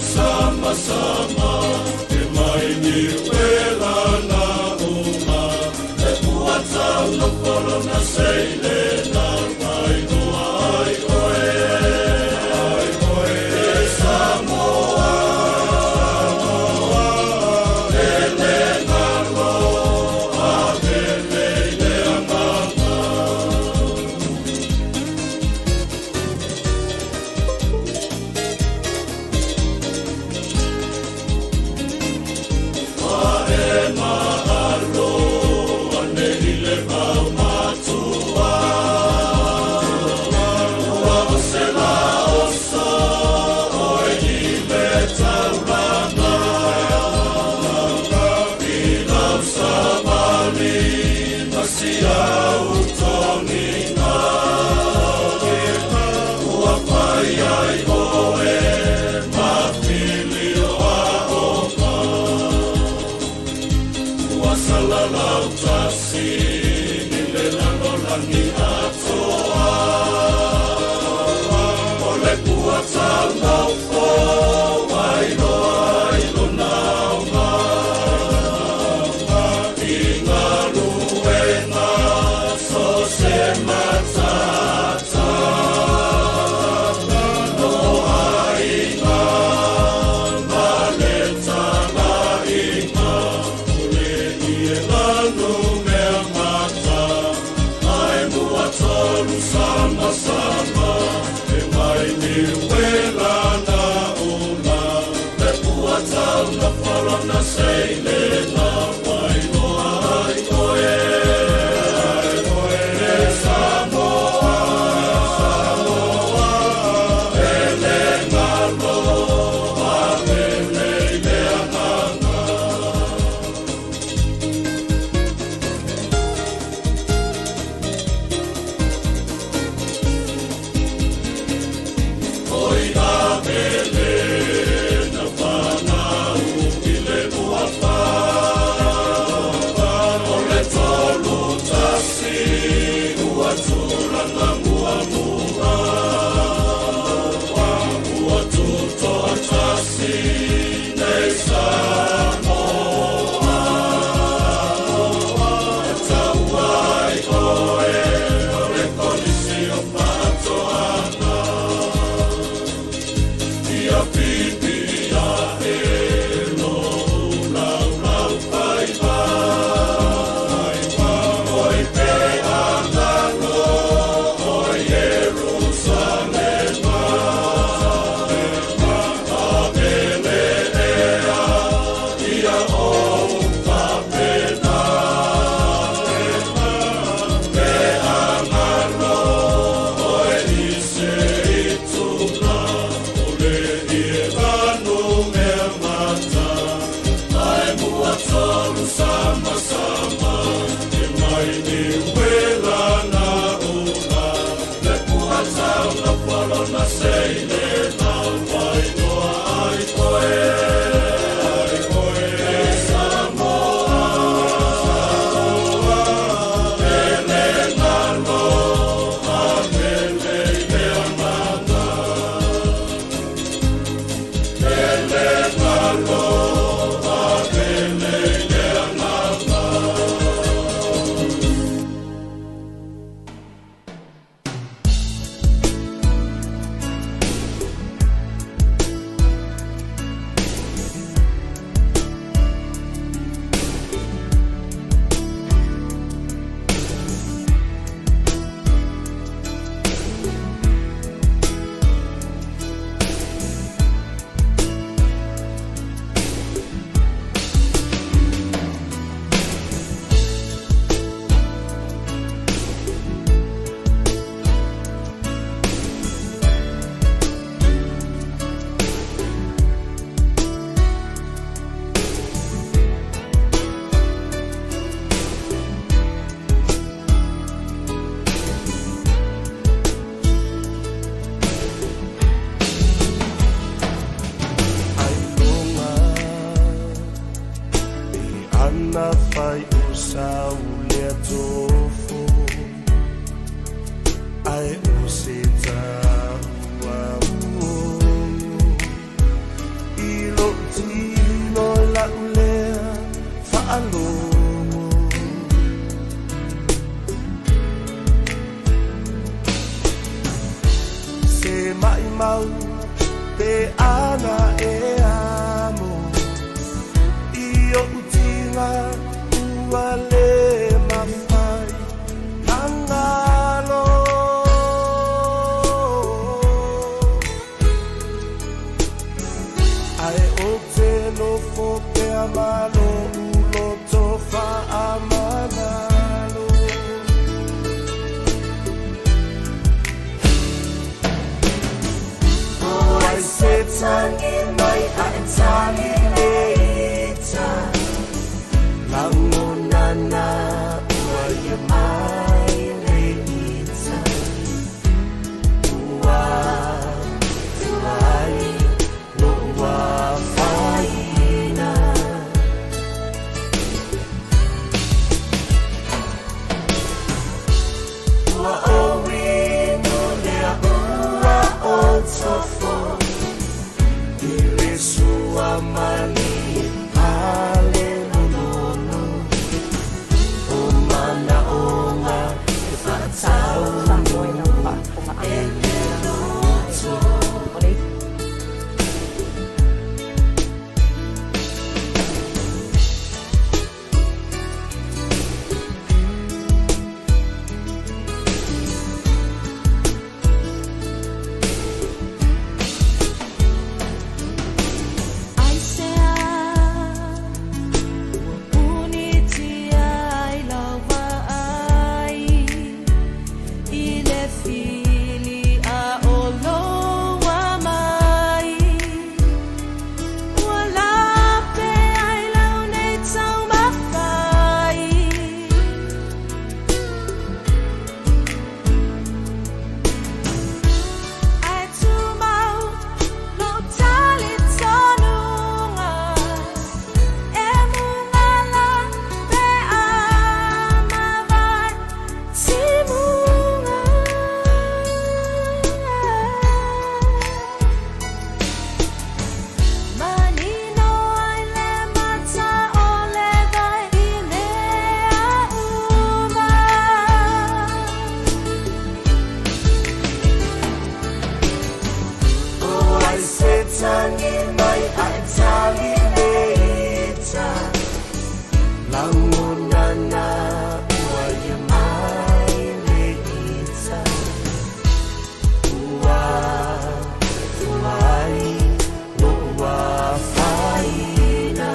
Sama sama e mai ni wela na uma e pua tau no polo na seile na mai noa ai oe ai oe e Samoa Samoa ele ngalo a mele i le agaga. Alo ane i le vao matua ua o se la oso oe i le taulaga i lau savali ma si au togiga ua fai ai oe ma fili o aoga ua salalau tasi i le lalolagi atoa o le pua taumafo ai loa i lona aoga i galuega so se matata no aiga ma le talaiga o le ie lanu mea mata ae mua tolu sama sama e mai ni wela na ula le pua tau na fala na seile na wai loa ai oe ai oe e Samoa Samoa ele ngalo a mele i le agaga. Oi a mele na whanau i le uafa. Lo'u tino i la'u lea fa'alogo. Se ma'imau pe ana e amo i o'u tiga ua lē mafai na galo. Ae ou te nofo pea ma lo'u loto fa'amagalo. O ai se tagi mai ae tagi le ita, lagona na ua ia mai le ita, ua tuai lo'u afaina. Ua ou inu lea ua ou tofo i le suamalie a le lololo o manaʻoga e fa'ataunu e le loto. 我哋 Aisea ua punitia ai lau vaai i le fili a o lou amai, ua lape ai lau nei taumafai. Ae tumau lou talitonuga e mugala pe a mavae timuga. Manino ai le mata o le vai i mea uma. O ai se tagi mai ae tagi le ita, lagona na ua ia mai le ita, ua tuai lo'u afaina.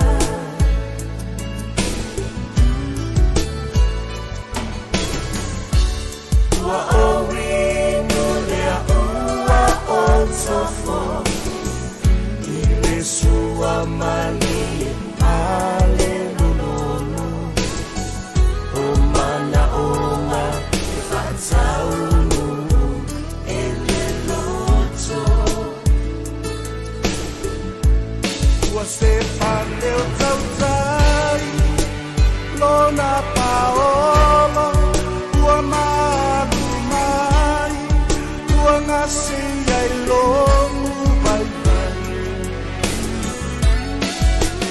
Ua ou inu lea ua ou tofo i le suamalie a le lololo o manaʻoga e fa'ataunu e le loto. Ua se faleo tautai lona paolo ua malu mai ua gasia i lo'u vaivai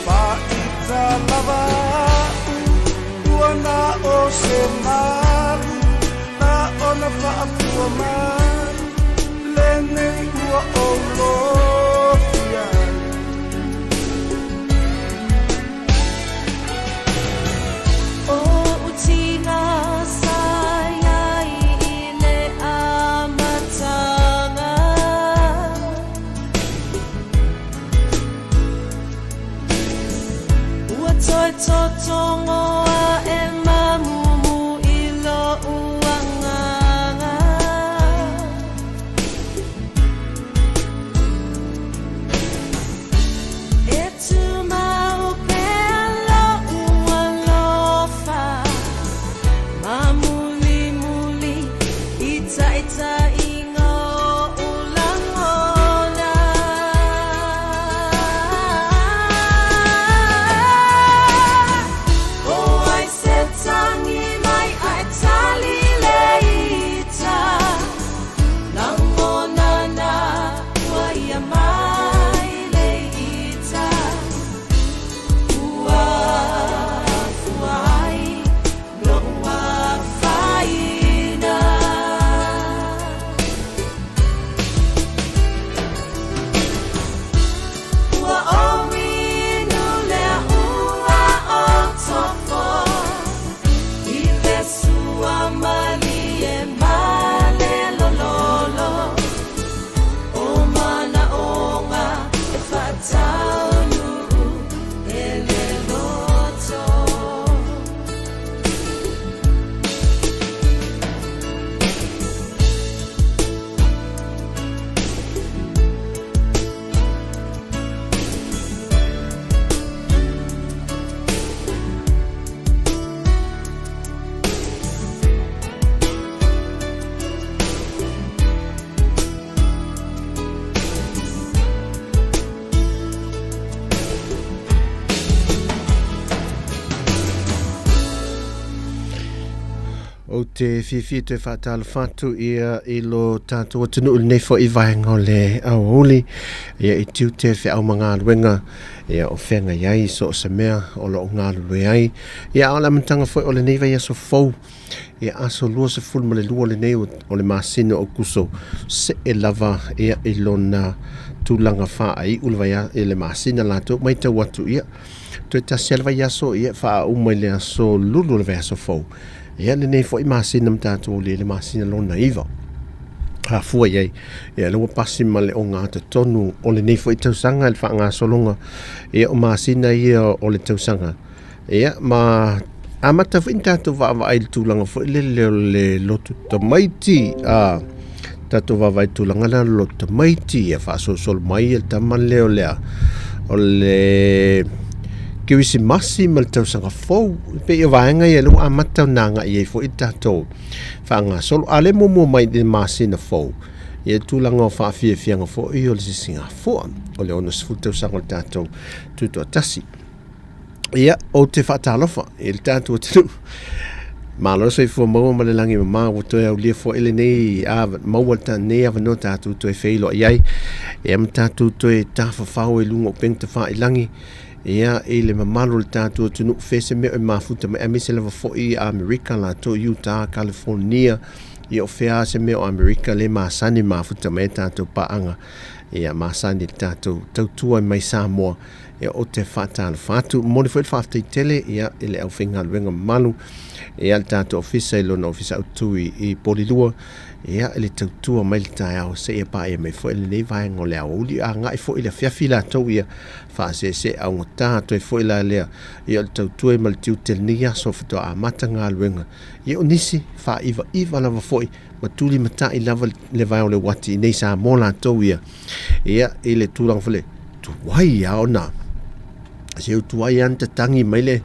fa'ita lava a'u ua na o se malu na ona fa'afua mai lenei ua ou lofia ai. O utiga sa iai i le amataga. Ua toe totogoa e mamumu i lo'u agaga. E tumau pea lo'u alofa ma mulimuli i ta'ita'iga o'u lagona. Ou te fiafia toe faatalofa atu ia i lo tatou atunuu i lenei foi vaega o le aoauli, ia i tiute feau ma galuega ia o feagai ai so o se mea o lo o galulue ai. Ia a o le amataga foi o lenei vaiaso fou, ia aso 22 lenei o le masina o Aokuso, see lava ia i lona tulaga faaiu le vaia i le masina latou matau atu ia toe tasi lava le vaiaso ia faauma i le aso Lulu o le vaiaso fou. Ia lenei foi masina ma tatou aulia i le masina lona 9. A fua i ai, ia lea ua pasi ma le ogatatonu o lenei foi tausaga i le faagasologa ia o masina ia o le tausaga. Ia ma amata foi ona tatou vaavaai i le tulaga foi lele o le lotu tamaiti, a tatou vaavaai i le tulaga lea o le lotu tamaiti, ia faasolosolo mai le tama lea o le a, o le Kerisimasi ma le tausaga fou. E pei o vaega ia lea ua amata ona agai ai foi le tatou faagasolo. A o lea e muamua mai i le masina fou, ia le tulaga o faafiafiaga foi o le sisigafua, o le 60 tausaga o le tatou tutoatasi. Ia, ou te faatalofa i le tatou atunuu. Malo le soifua maua ma le lagi mama ua toe aulia foi lenei maua lenei avanoa tatou toe feiloai ai. Ia ma tatou toe tafafao i luga o upega tafailagi. Ia, i le mamalu o le tatou atunuu, fea se mea o e mafuta mai, aemaise lava foi i Amerika latou, Utah, California, ia o fea lava se mea o Amerika lea e masani mafuta mai ai tatou paaga. Ia, masani le tatou tautua mai Samoa. Ia, ou te faatalofa atu. Momoli foi le faafetai tele ia, i le aufaigaluega mamalu ia, le tatou ofisa i lona ofisa autu i, i Polilua, ia, i le tautua mai le taeao seia paia mai foi lenei vaega o le aoauli. Agai foi i le afiafi latou ia faaseese augata atu ai foi la lea ia o le tautua ma le tiute lenei aso faatoa amata galuega. Ia o nisi faaivaiva lava foi ma tulimatai lava le vae o le uati i nei Samoa latou ia. Ia, i le tulaga foi le tuai lava ona se u tuai lava ona tatagi mai le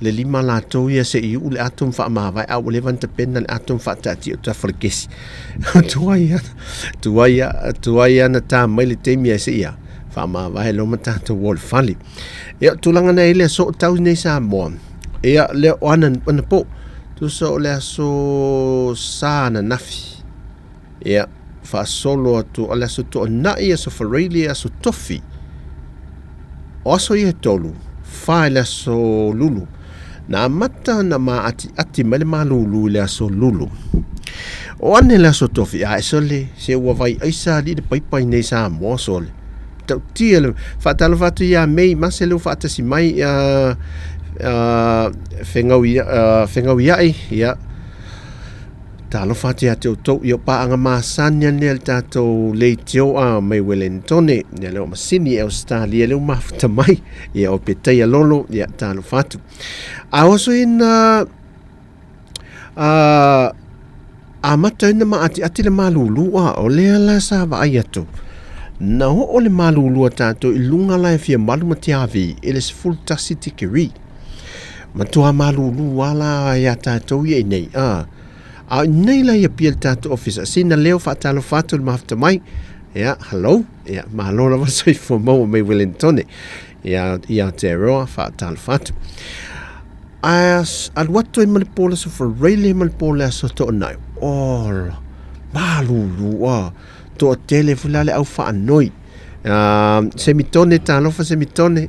le lima latou ia se i uu le ato ma faamavae a ua leva ona tapena le ato ma faataatia o tafa o le kesi. Tuai lava, tuai lava, tuai lava ona ta mai le taimi ae se i a faamavae loa ma tatou o i le fale. Ia, o le tulaga na i le aso o tau nei Samoa, ia, lea o ana, anapo, tusa o le aso Sa ananafi, Ia, faasolo atu o le Aso Toonai, Aso Faraile, Aso Tofi. O aso ia e tolu, fa i le Aso Lulu. Na amata ona maatiati mai le malūlū i le Aso Lulu. O ane le Aso Tofi, ae sole, se ua vai aisa alii le paipa i nei Samoa, sole. Matautia le faatalofa atu ia Mei Mase lea ua faatasi mai, ia, uh, fegau, uh, fegauiai, ia, Talofa atu ia te outou, ia o paaga masani anea le tatou leitio a mai Welentone, ia lea o masini e Australia lea ua mafuta mai, ia o Petaia Lolo, ia talofa atu. A oso ina a amata ina maatiati le malūlū a o lea la sa vaai atu, na oo le malūlū a tatou i luga la e fia malu ma tiavi i le 11 tikeri. Matua malūlū lava la iā tatou ia i nei, a. A o nei la i Apia le tatou ofisa, sina leo faatalofa atu le mafuta mai. Ia, hello. Ia, malo lava le soifua maua mai Wellingtone. Ia, i Aotearoa, faatalofa atu. Ae alu atu ai ma le po le aso Faraile ma le po le aso Toonai. Ola, malūlū, a. Toatele foi la le au faanoi. Uh, Semitone, talofa Semitone.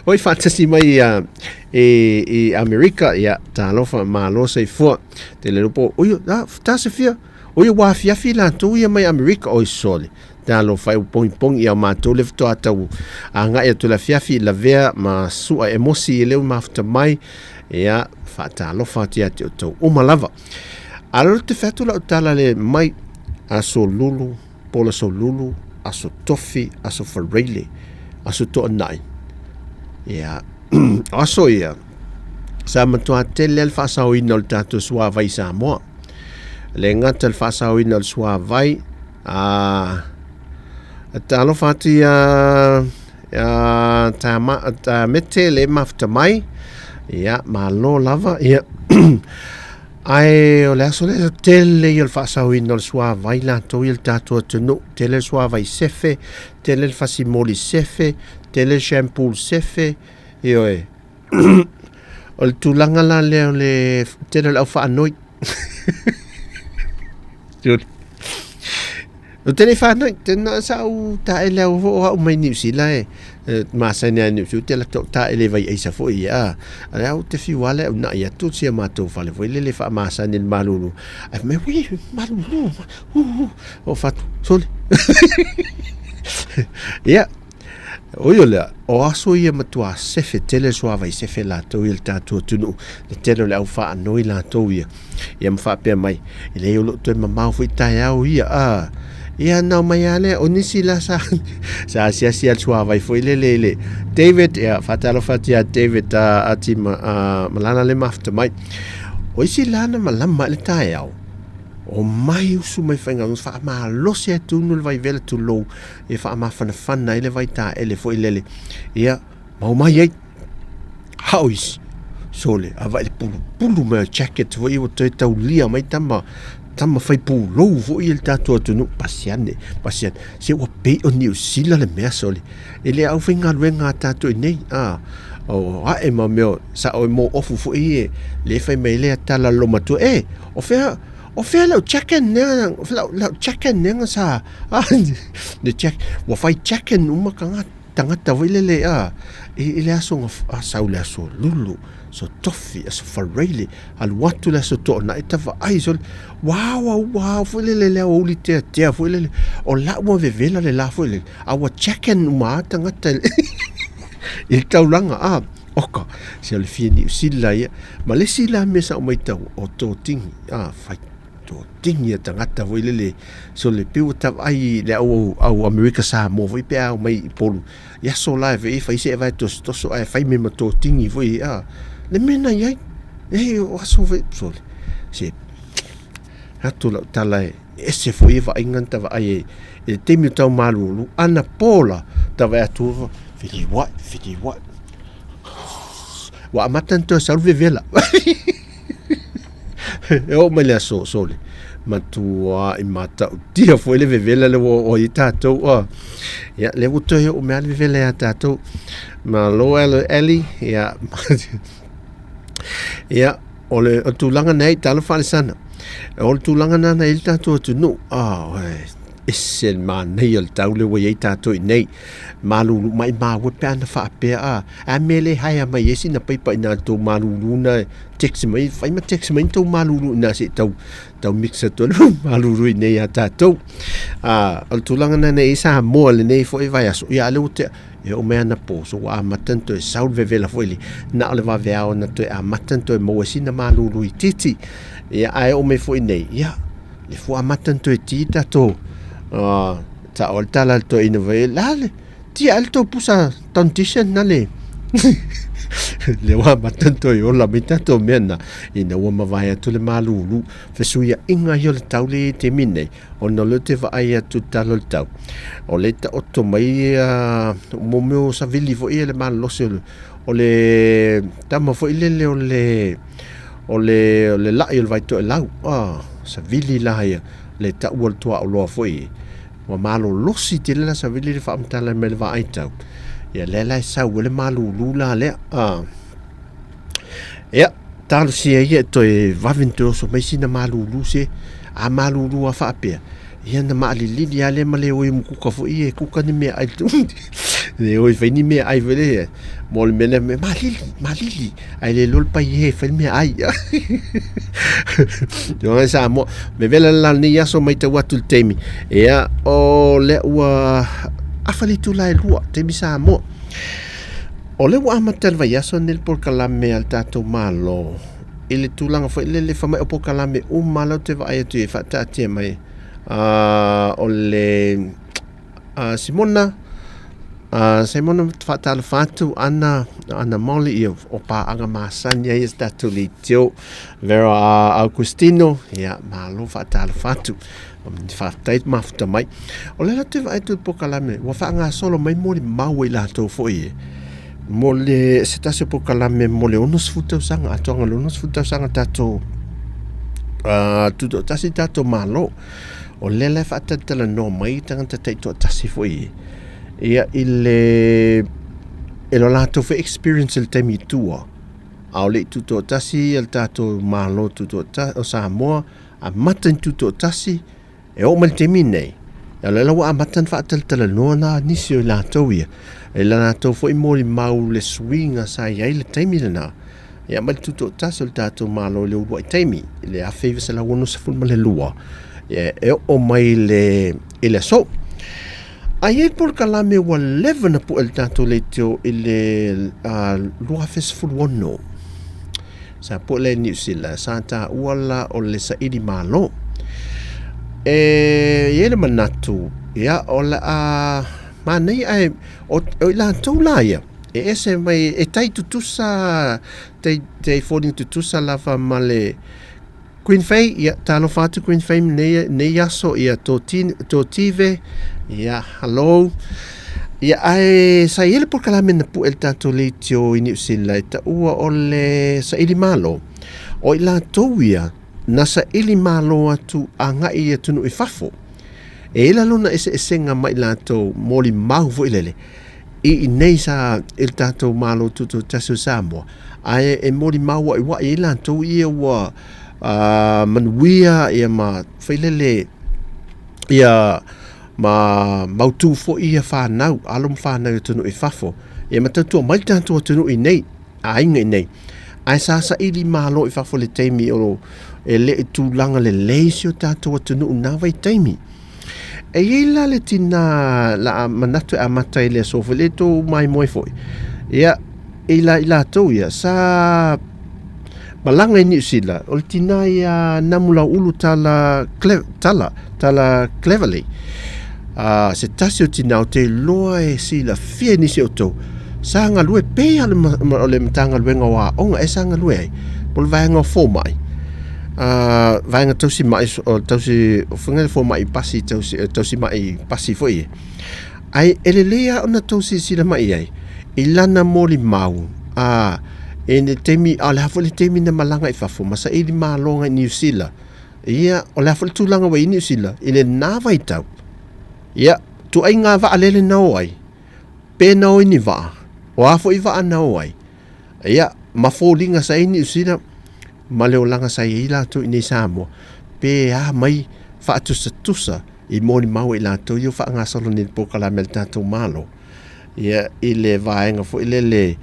Oi faatasi mai uh, i, i Amerika, ia, talofa, malo soifua. Te le lupo, oi, ah, ta se fia, oi, ua afiafi latou ia mai Amerika, oi sole. Talofa e pongipongi ia matou le fatoa tau agai atu le afiafi, lavea ma sua e mosi i leo mafuta mai, ia, faatalofa atu ia te outou uma lava. Alo te whatu lau tala le mai aso lulu, pola so lulu, aso tofi, aso faraile, aso toonai. Ia, o aso ia, sa matua tele le faasaoina o le tatou suavai i Samoa. Le gata le faasaoina o le suavai, a talofa atu ia ta, ma, ta mete le mafuta mai, ia, malo lava, ia, Ae o le aso lea, tele ia o le faasaoina o le suavai latou ia le tatou atunuu, tele le suavai sefe, tele le fasimoli sefe, tele le shampoo sefe, ioe. O le tulaga la lea o le tele o le au faanoi. O te le whānau, tēnā sa au taele au ho au mai Niu Sila e, masani a Niu Sila, te la tau taele vai eisa fo i a. A au te whiu ale au nai atu sia mātou whale fo i lele wha masani le malulu. Ai me ui, malulu, hu, hu, o whatu, sole. Ia, Oi o lea, o aso ia matua sefe tele suava i sefe latou ia le tatou atunuu, le tele o le au faanoi latou ia. Ia ma faapea mai, e leai o loo toe mamao foi taeao ia, a. Ia nao mai a lea, o nisi la sa, sa asiasi a le suavai foi lele i le David, ia faatalofa atu ia David a, a tima, a, malala le mafuta mai. O isi la na malama i le taeao, o mai usu mai faiga, faamalosi atu unu le vaivela tulou, e faamafanafana ai le vai taele foi lele ia mau mai ai hao isi sole a vai le pulupulu mai o jacket foi ua toe taulia mai tama tama fai pulou foi i le tatou atunuu pasiane pasiane se ua pei o Niu Sila le mea sole e le aufaigaluega a tatou i nei a o ae ma mea sa o mo ofu foi e le fai mai lea tala lo matua e o fea O fea lau jacket nea, lau, lau jacket nea sa, ah, le jack, ua fai jacket uma kanga, tangata foi lele, ah, i, i le aso nga, ah, sau le aso lulu, so tofi, aso faraile, alu atu le aso to'ona e tava ai, so, wow, wow, wow, foi lele le au uli tea tea foi lele, o lau ua vevela le la foi lele, a ua jacket uma a tangata i le taulaga, ah, Oka, se o le fia Niu Sila ia. Ma le isi la mea sa ou maitau, o tōtingi, a, whai tōtingi a tangata foi lele, so le piu o tavaai i le au, au Amerika Samoa foi pe a omai i Upolu. I aso la e whai, whai se e vae tosotoso ae whai me ma tōtingi foi, a, le mea na iai, e, o aso foi, so le, se, atu lau tala e, ese foi e vaaiga na tavaai e, i le taimi o tau malūlū, ana pō la, tavaai atu, whiriwai, whiriwai, Ua amata ona toe sau le vevela. E oo mai le aso sole, matua i matautia foi le vevela le ua oo ai tatou. Ah. Ia, lea ua toe oo mai lava le vevela ia tatou. Malo Eli, ia, ia, o le o tulaga nei, talofa Alesana. O le tulaga na na i le tatou atunuu. Ah, ese le manaia o le tau lea ua i ai tatou i nei. Malulu maimau e pe ana faapea a a mea le haea mai ai sina paipa ina le tou malulu na text mai fai ma text mai tou malulu ina se tau tau mix atu ai le malulu i nei a tatou a o le tulaga na nei Samoa lenei foi vaiaso ia a lea ua tea e oo mai ana po so ua amata ona toe sau le vevela foi le na o le vaveao na toe amata ona toe maua sina malulu itiiti ia ae oo mai foi nei ia le fua amata ona toe ti tatou Ta o le tala le toeaina vai la le tia ai le tou pusa condition na le le ua amata ona toe ola mai tatou mea na ina ua mavae atu le malulu fesuiaiga ia o le tau le taimi nei ona o lea ou te vaai atu i le tala o le tau o lea e taoto mai ia mo mea o savili foi ia le malolosi o le o le tama foi lele o le o le o le la'i o le Vaitoelau ah savili la ia le taua le tuaoloa foi ua malolosi tele la savili le faamatala mai le vaai tau ia lea la e sau ai le malulu la lea a ia talosia ia e toe vave ona toe oso mai sina malulu se a malulu a faapea ia na maalilili a lea ma le o i mukuka foi ia e kuka ni meaai le o i fai ni meaai foi lea mo le mea lea malili malili Ae le iloa le paie e fai le mea ai. Tioga i Samoa. Me vela le la lenei aso maitau atu i le taimi. Ia, o lea ua afa le itula e lua, taimi Samoa. O lea ua amata le vaiaso lenei le polokalame a le tatou Malo i le tulaga foi lele fai mai o polokalame uma lava ou te vaai atu i ai faataatia mai o le Simona, Simona faatalofa atu ana, ana Molly ia o paaga masani ai ia se tatou leitio. Vera Augustino, ia malo faatalofa atu. Faafetai mafuta mai. O le la te vaai atu i le polokalame, ua faagasolo mai molimau ai latou foi e. Mo le se tasi o polokalame mo le 60 tausaga, atoaga o le 60 tausaga tatou tutoatasi tatou Malo. O lea la e faatalatalanoa mai tagata taitoatasi foi ia i le i lo latou foi experience i le taimi i tua. A o le i tutoatasi ia le tatou Malo tutoatasi o Samoa, amata ni tutoatasi, e oo mai le taimi nei, o lea la ua amata ona faatalatalanoa la nisi o i latou ia, i la latou foi molimau le suiga sa i ai le taimi lena, ia mai le tutoatasi o le tatou Malo i le uluai taimi i le 1962, ia e oo mai le, i le aso. A i ai polokalame ua leva na pue le tatou leitio i le 2016, sa pue lea i Niu Sila, sa taua la o le saili malo. E i ai le manatu, ia, o le a manaia ae o, o i latou la ia, e ese mai, e tai tutusa, tai, tai foliga tutusa lava ma le Queen Faye, ia, talofa atu Queen Faye nei, nei aso, ia, tō, ti, tō tive, ia, hello. Ia, ae sa i ai le polokalame na pue le tatou leitio i Niu Sila e taua o le saili malo. O i latou ia, na saili malo atu agai i atunuu i fafo. E i ai la lona eseesega ma i latou molimau foi lele, i inei sa i le tatou Malo Tutoatasi o Samoa, ae e molimau waiwai ai latou ia ua uh, manuia ia ma failele ia ma mautū foi ia whānau, alo ma whānau i atunuu i fafo. Ia ma tautua mai le tatou atunuu i nei, aiga i nei. Ae sa saili malo i fafo le taimi o e le i tulaga lelei si o tatou atunuu na vaitaimi. E i ai la le tina la manatu e amata i le aso foi le tou maimoe foi. Ia, i la i latou ia, sa malaga i Niu Sila, o le tina ia Namulauulu Tala, Cle, Tala, Tala Cleverly. Uh, se tasi o tina o te iloa e silafia i nisi o outou, sa galue pei lava o le Matagaluega o Aoga e sa galue ai, po o le vaega o fomai. Uh, vaega tausi mai, o tausi, o faiga le fomai pasi, tausi, tausi mai pasi foi e. Ai, e lelei lava ona tou silasila mai i ai, i lana molimau, a, i le taimi, a o le a foi le taimi na malaga i fafo, ma saili malo agai i Niu Sila, ia, o le a foi le tulaga ua i ai Niu Sila, i lena vaitau, ia, tuaiga vaalele na o ai, pe na o i ni vaa, o a foi vaa na o ai, ia, ma foliga sa i ai Niu Sila, ma le olaga sa i ai latou i nei Samoa, pe a mai faatusatusa i molimau ai latou ia ua faagasolo nei le polokalame a le tatou Malo, ia, i le vaega foi lele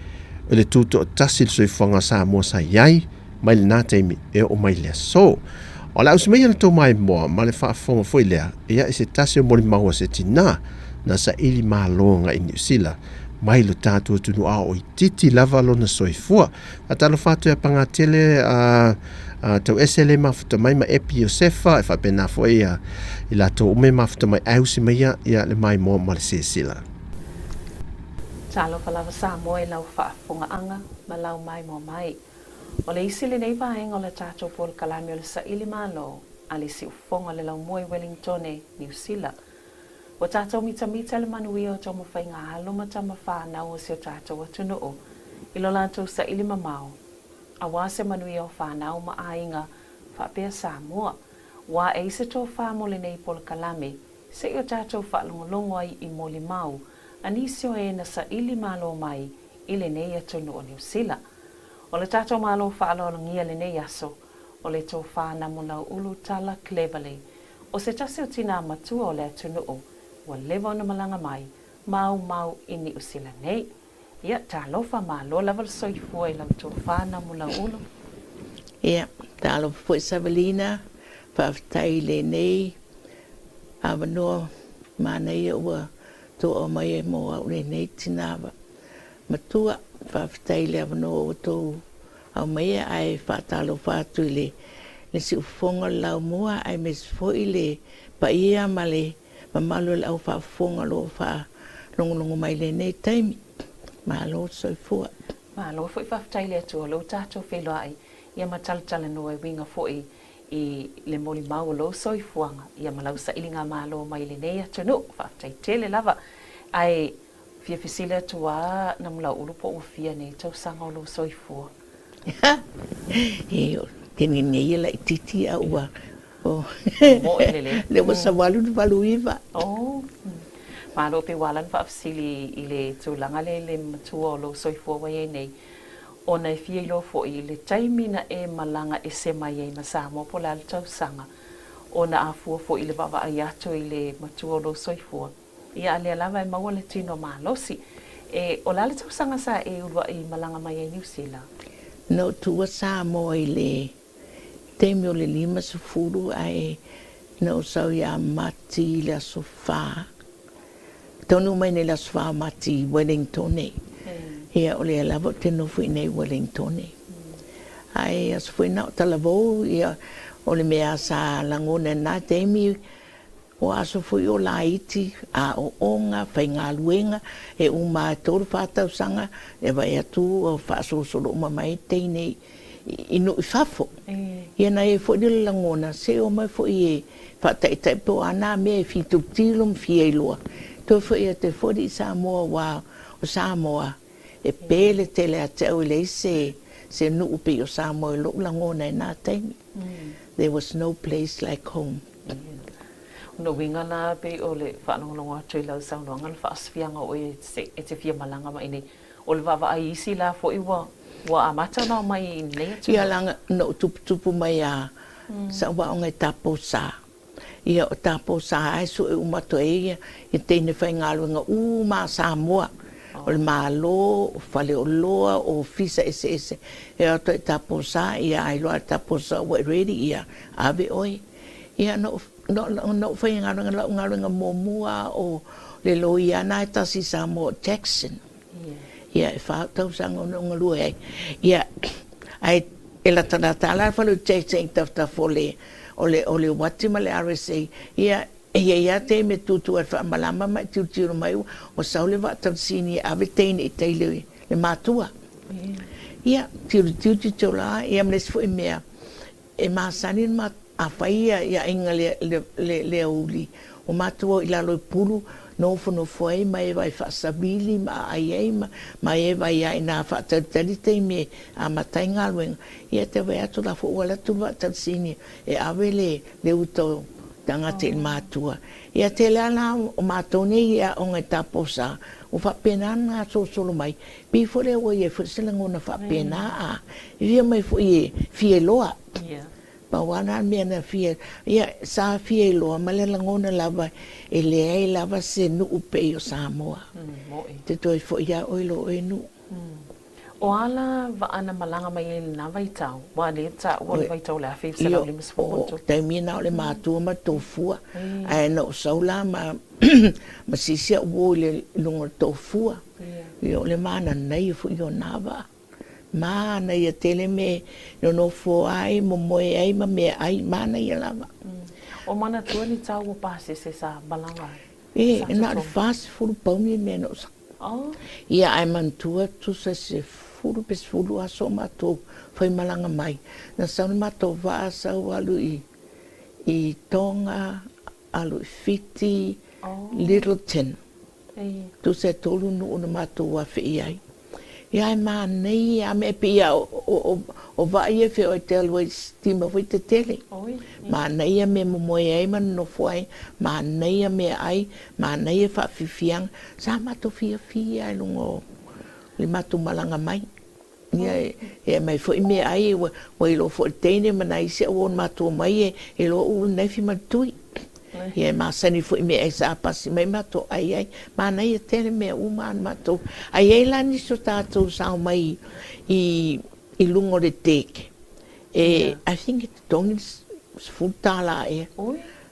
o le tutoatasi i le soifuaga o Samoa sa i ai mai lena taimi e oo mai le aso. O le a usi maia le tou maimoa ma le faafofoga foi lea, ia, i se tasi o molimau a se tinā na saili malo agai i Niu Sila mai lo tatou atunuu a o itiiti lava lona soifua. Faatalofa atu ia Pagatele a Tauese le mafuta mai ma Epi Iosefa e faapena foi ia i latou uma e mafuta mai ae usi mai ia ia le maimoa ma le silasila. Talofa lava Samoa i lau faafofogaaga ma lau maimoa mai. O le isi lenei vaega o le tatou polokalame o le Saili Malo a le Siufofoga o le Laumua i Welingtone, Niu Sila. Ua tatou mitamita le manuia o taumafaiga alo ma tama whānau o si o tatou atunuu i lo latou saili mamao, aua se manuia o whānau ma aiga faapea Samoa. Ua e i se tofā mo lenei polokalame, se i o tatou faalogologo ai i molimau a nisi o e na saili malo mai i lenei atunuu o Niu Sila. O le tatou Malo faaaloalogia lenei aso, o le tofā Namulauulu Tala Cleverly, ʻO se tasi o tinā matua o le atunuu ua leva ona malaga mai ma aumau i Niu Sila nei. Ia, talofa, malo lava le soifua i lau tofa Namulauulu. Ia, talofa foi Savelina, faafetai i lenei avanoa manaia ua toa mai ai mo au lenei tinā matua. Faafetai i le avanoa ua tou aumaia ae faatalofa atu i le le siufofoga o le laumua aemaise foi le paia ma le mamalu o le au faafofoga o lo o faalogologo mai i lenei taimi. Malo le soifua. Malo foi faafetai i le Atua o lou tatou feiloai ia ma talatalanoa e uiga foi i le molimau o lou soifuaga ia ma lau sailiga malo mai lenei atunuu. Faafetai tele lava. Ae Fia fesili atu a Namulauulu po ua fia nei tausaga o lou soifua? E tene nei e laititi a ua Moe lelei. Le ua 89. Oh. Malo pe ua ala ona faafesili i le tulaga lea i le matua o lou soifua ua i ai nei. Ona e fia iloa foi i le taimi na e malaga ese mai ai ma Samoa po o le a le tausaga, ona a fua foi i le vaavaai atu i le matua o lou soifua, ia a lea lava e maua le tino malosi. E, o le a le tausaga sa e uluai malaga mai ai Niu Sila? Na ou tuua Samoa i le taimi o le 50 ae na ou sau ia Mati i le aso fa. Taunuu mai nei le aso 4 o Mati i Wellingtone. Ia, o lea lava ou te nofo i inei i Wellingtone. Ae aso foi na o talavou, ia, o le mea sa lagona i lena taimi, o aso foi o laiti, aoaoga, faigaluega, e uma lava e tolu fa tausaga, e vaai atu ua faasolosolo uma mai teine i nuu i fafo. Ia na i ai foi le lagona, se omai foi e faataitai po o a nā mea e fia tilotilo ma fia iloa. Toe foi atu ai foi i Samoa aua o Samoa e pele tele ia te au e leai se se nuu pei o Samoa i lou lagona i nā taimi. There was no place like home. O lona uiga la pei o le faalogologo atu i lau saunoaga le faasifiaga o oe e te fia malaga mai nei. O le vaavaai isi la foi ua ua amata ona omai i lenei atunuu. Ia leaga na ou tuputupu mai a sa ou aoga i Taposa. Ia o Taposa lava e sue uma atu ai ia teine faigaluega uma a Samoa. O le Malo, o faleoloa, o ofisa eseese. E o atu ai i Taposa, ia a iloa e Taposa ua e ready, ia ave oe. Ia na ou na ou faigaluega, lau galuega muamua o le loia lena e tasi i Samoa o Jackson. Ia e fa tausaga ona ou galue ai. Ia ae e latalata la le fale o Jackson i tafatafa o le o le o le uati ma le RSA. Ia e i ai lava taimi e tutu ai le faamalama ma e tilotilo mai ua sau le vaa talasini e ave teine i tai i le matua. Ia tilotilo tilotilo la ia ma le isi foi mea E masani ma a fai ia i aiga le, le, le, le aoauli, o matou o i lalo i pulu, nofonofo ai ma e vai faasavili ma aai ai ma, ma e vai a ina faatalitali taimi e amata ai galuega, ia te vaai atu la foi ua alu atu le vaatalisini e ave le, le uta o tagata i le matua. Ia tele a la o matou nei i aoga i Taposa, ua faapena ona gasolosolo mai, pei foi lea ua i ai foi se lagona faapena a fia mai foi e fia iloa. Pau lava na mea na fia, ia sa fia iloa ma le lagona lava e leai lava se nuu pei o Samoa. Te toe foi ia oe i lo oe nuu. O a la vaa na malaga mai ai i lena vaitau, ua le taua le vaitau o le 1957? O taimi na o le matua ma le tofua, ae na ou sau la ma ma sisi au uo i le luga o le tofua. Ia o le mananaia foi o na vaa. Manaia tele me nonofo ai, momoe ai ma meaai, manaia lava. O manatua ni tau o pasese sa malaga ai? E, na o le 40 pauni le mea na ou sau. Ia ae manatua tusa 10 pe 12 aso o matou faimalaga mai. Na sau le matou vaa sau alu i i Tonga, alu i Fiti, Lyttelton. Tusa e tolu nuu na matou afe i ai. Ia ae manaia a mea pei a o vaa ia e feoai te alu ai sitima foi tetele. Manaia mea momoe ai ma nonofo ai, manaia meaai, manaia faafiafiaga. Sa matou fiafia i luga o le matou malaga mai. Ia e aumai foi meaai ua iloa foi e le teine ma nai isi au o matou omai e iloa ulu naifi ma le tui. Ia e masani foi i meaai sa pasi mai matou ai ai. Manaia tele mea uma a na matou. Ae i ai la nisi o tatou sa omai i i luga o le deck e I think e totogi le $10 ea.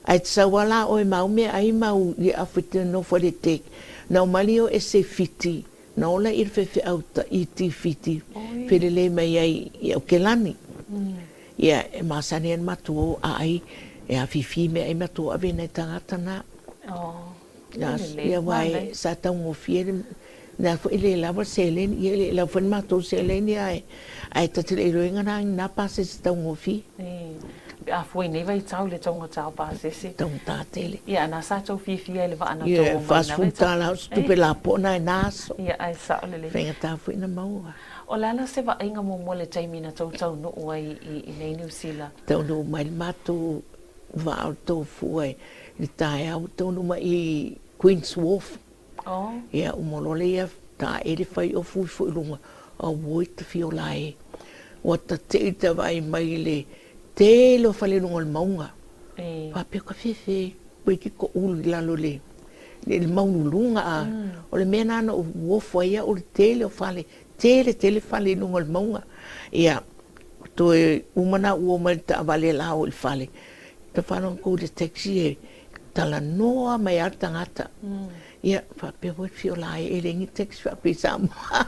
Ae te sau lava la oe ma au meaai ma au afu e te nofo ai i le deck. Na omai lea o ese Fiti Na ola i le faifeau Tahiti Fiti felelei mai ai i Aokelani. Ia, e masani ai le matou o aai e afifi meaai matou ave nai tagata na. Ia, aua e sa taugofie le na foi le lava le seleni, ia e le lava foi le matou seleni ae ae ta te le iloaina la ni na pasese taugofie. Pe a fua i nei vaitau i le taugata o pasese. Taugata tele. Ia, na sa tou fiafia i le vaa na tou omai i na vaitau. $40 o se tupe lapoa na i na aso. Ia, ae sao lelei. Faigata foi na maua. O le a la se vaaiga muamua i le taimi na tou taunuu ai i nei Niu Sila? Taunuu mai le matou vaa o le Tofua i le taeao, taunuu mai i Queen's Wharf. Ia, uma loa lea taele fai ofu ifo i luga. Auoi Tafiola e. Ua tate'i ta vaai mai i le tele o fale i luga o le mauga. Faapea ka fefe toeitiiti toulu i lalo i le maululuga a. O le mea lena na ou ofo ai au i le tele o fale, tele tele fale i luga o le mauga. Ia, toe uma na ou o mai i le taavale la o i le fale, ta faalogo atu i le taxi e talanoa mai lava le tagata. Ia, faapea foi Fiola e leai ni taxi faapea i Samoa.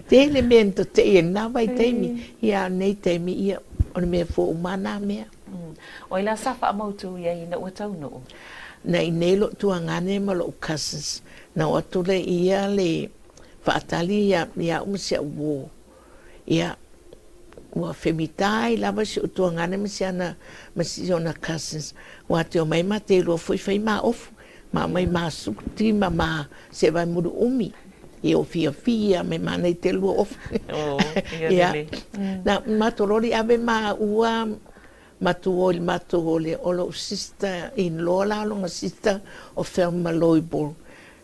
Tele mea na tate'i ai i lena vaitaimi, ia a o lenei taimi, ia, o le mea fou uma lava na mea. O ai la sa faamautu i ai ina ua taunuu? Na i nei lou tuagane ma lou cousins, na o atu lea i ia le faatali ia au ma si au uo. Ia, ua femita ai lava si ou tuagane ma si ana, ma si ona cousins, ua te omai ma te lua foi fai ma ofu, ma aumai ma suti ma ma sevae mulu umi. Ia ua fiafia mai ma nei te lua ofu. Oh, ia Ia, na matou loli ave ma ua matou o i le matou o le o lou sister in law la lona sister o Thelma Loibl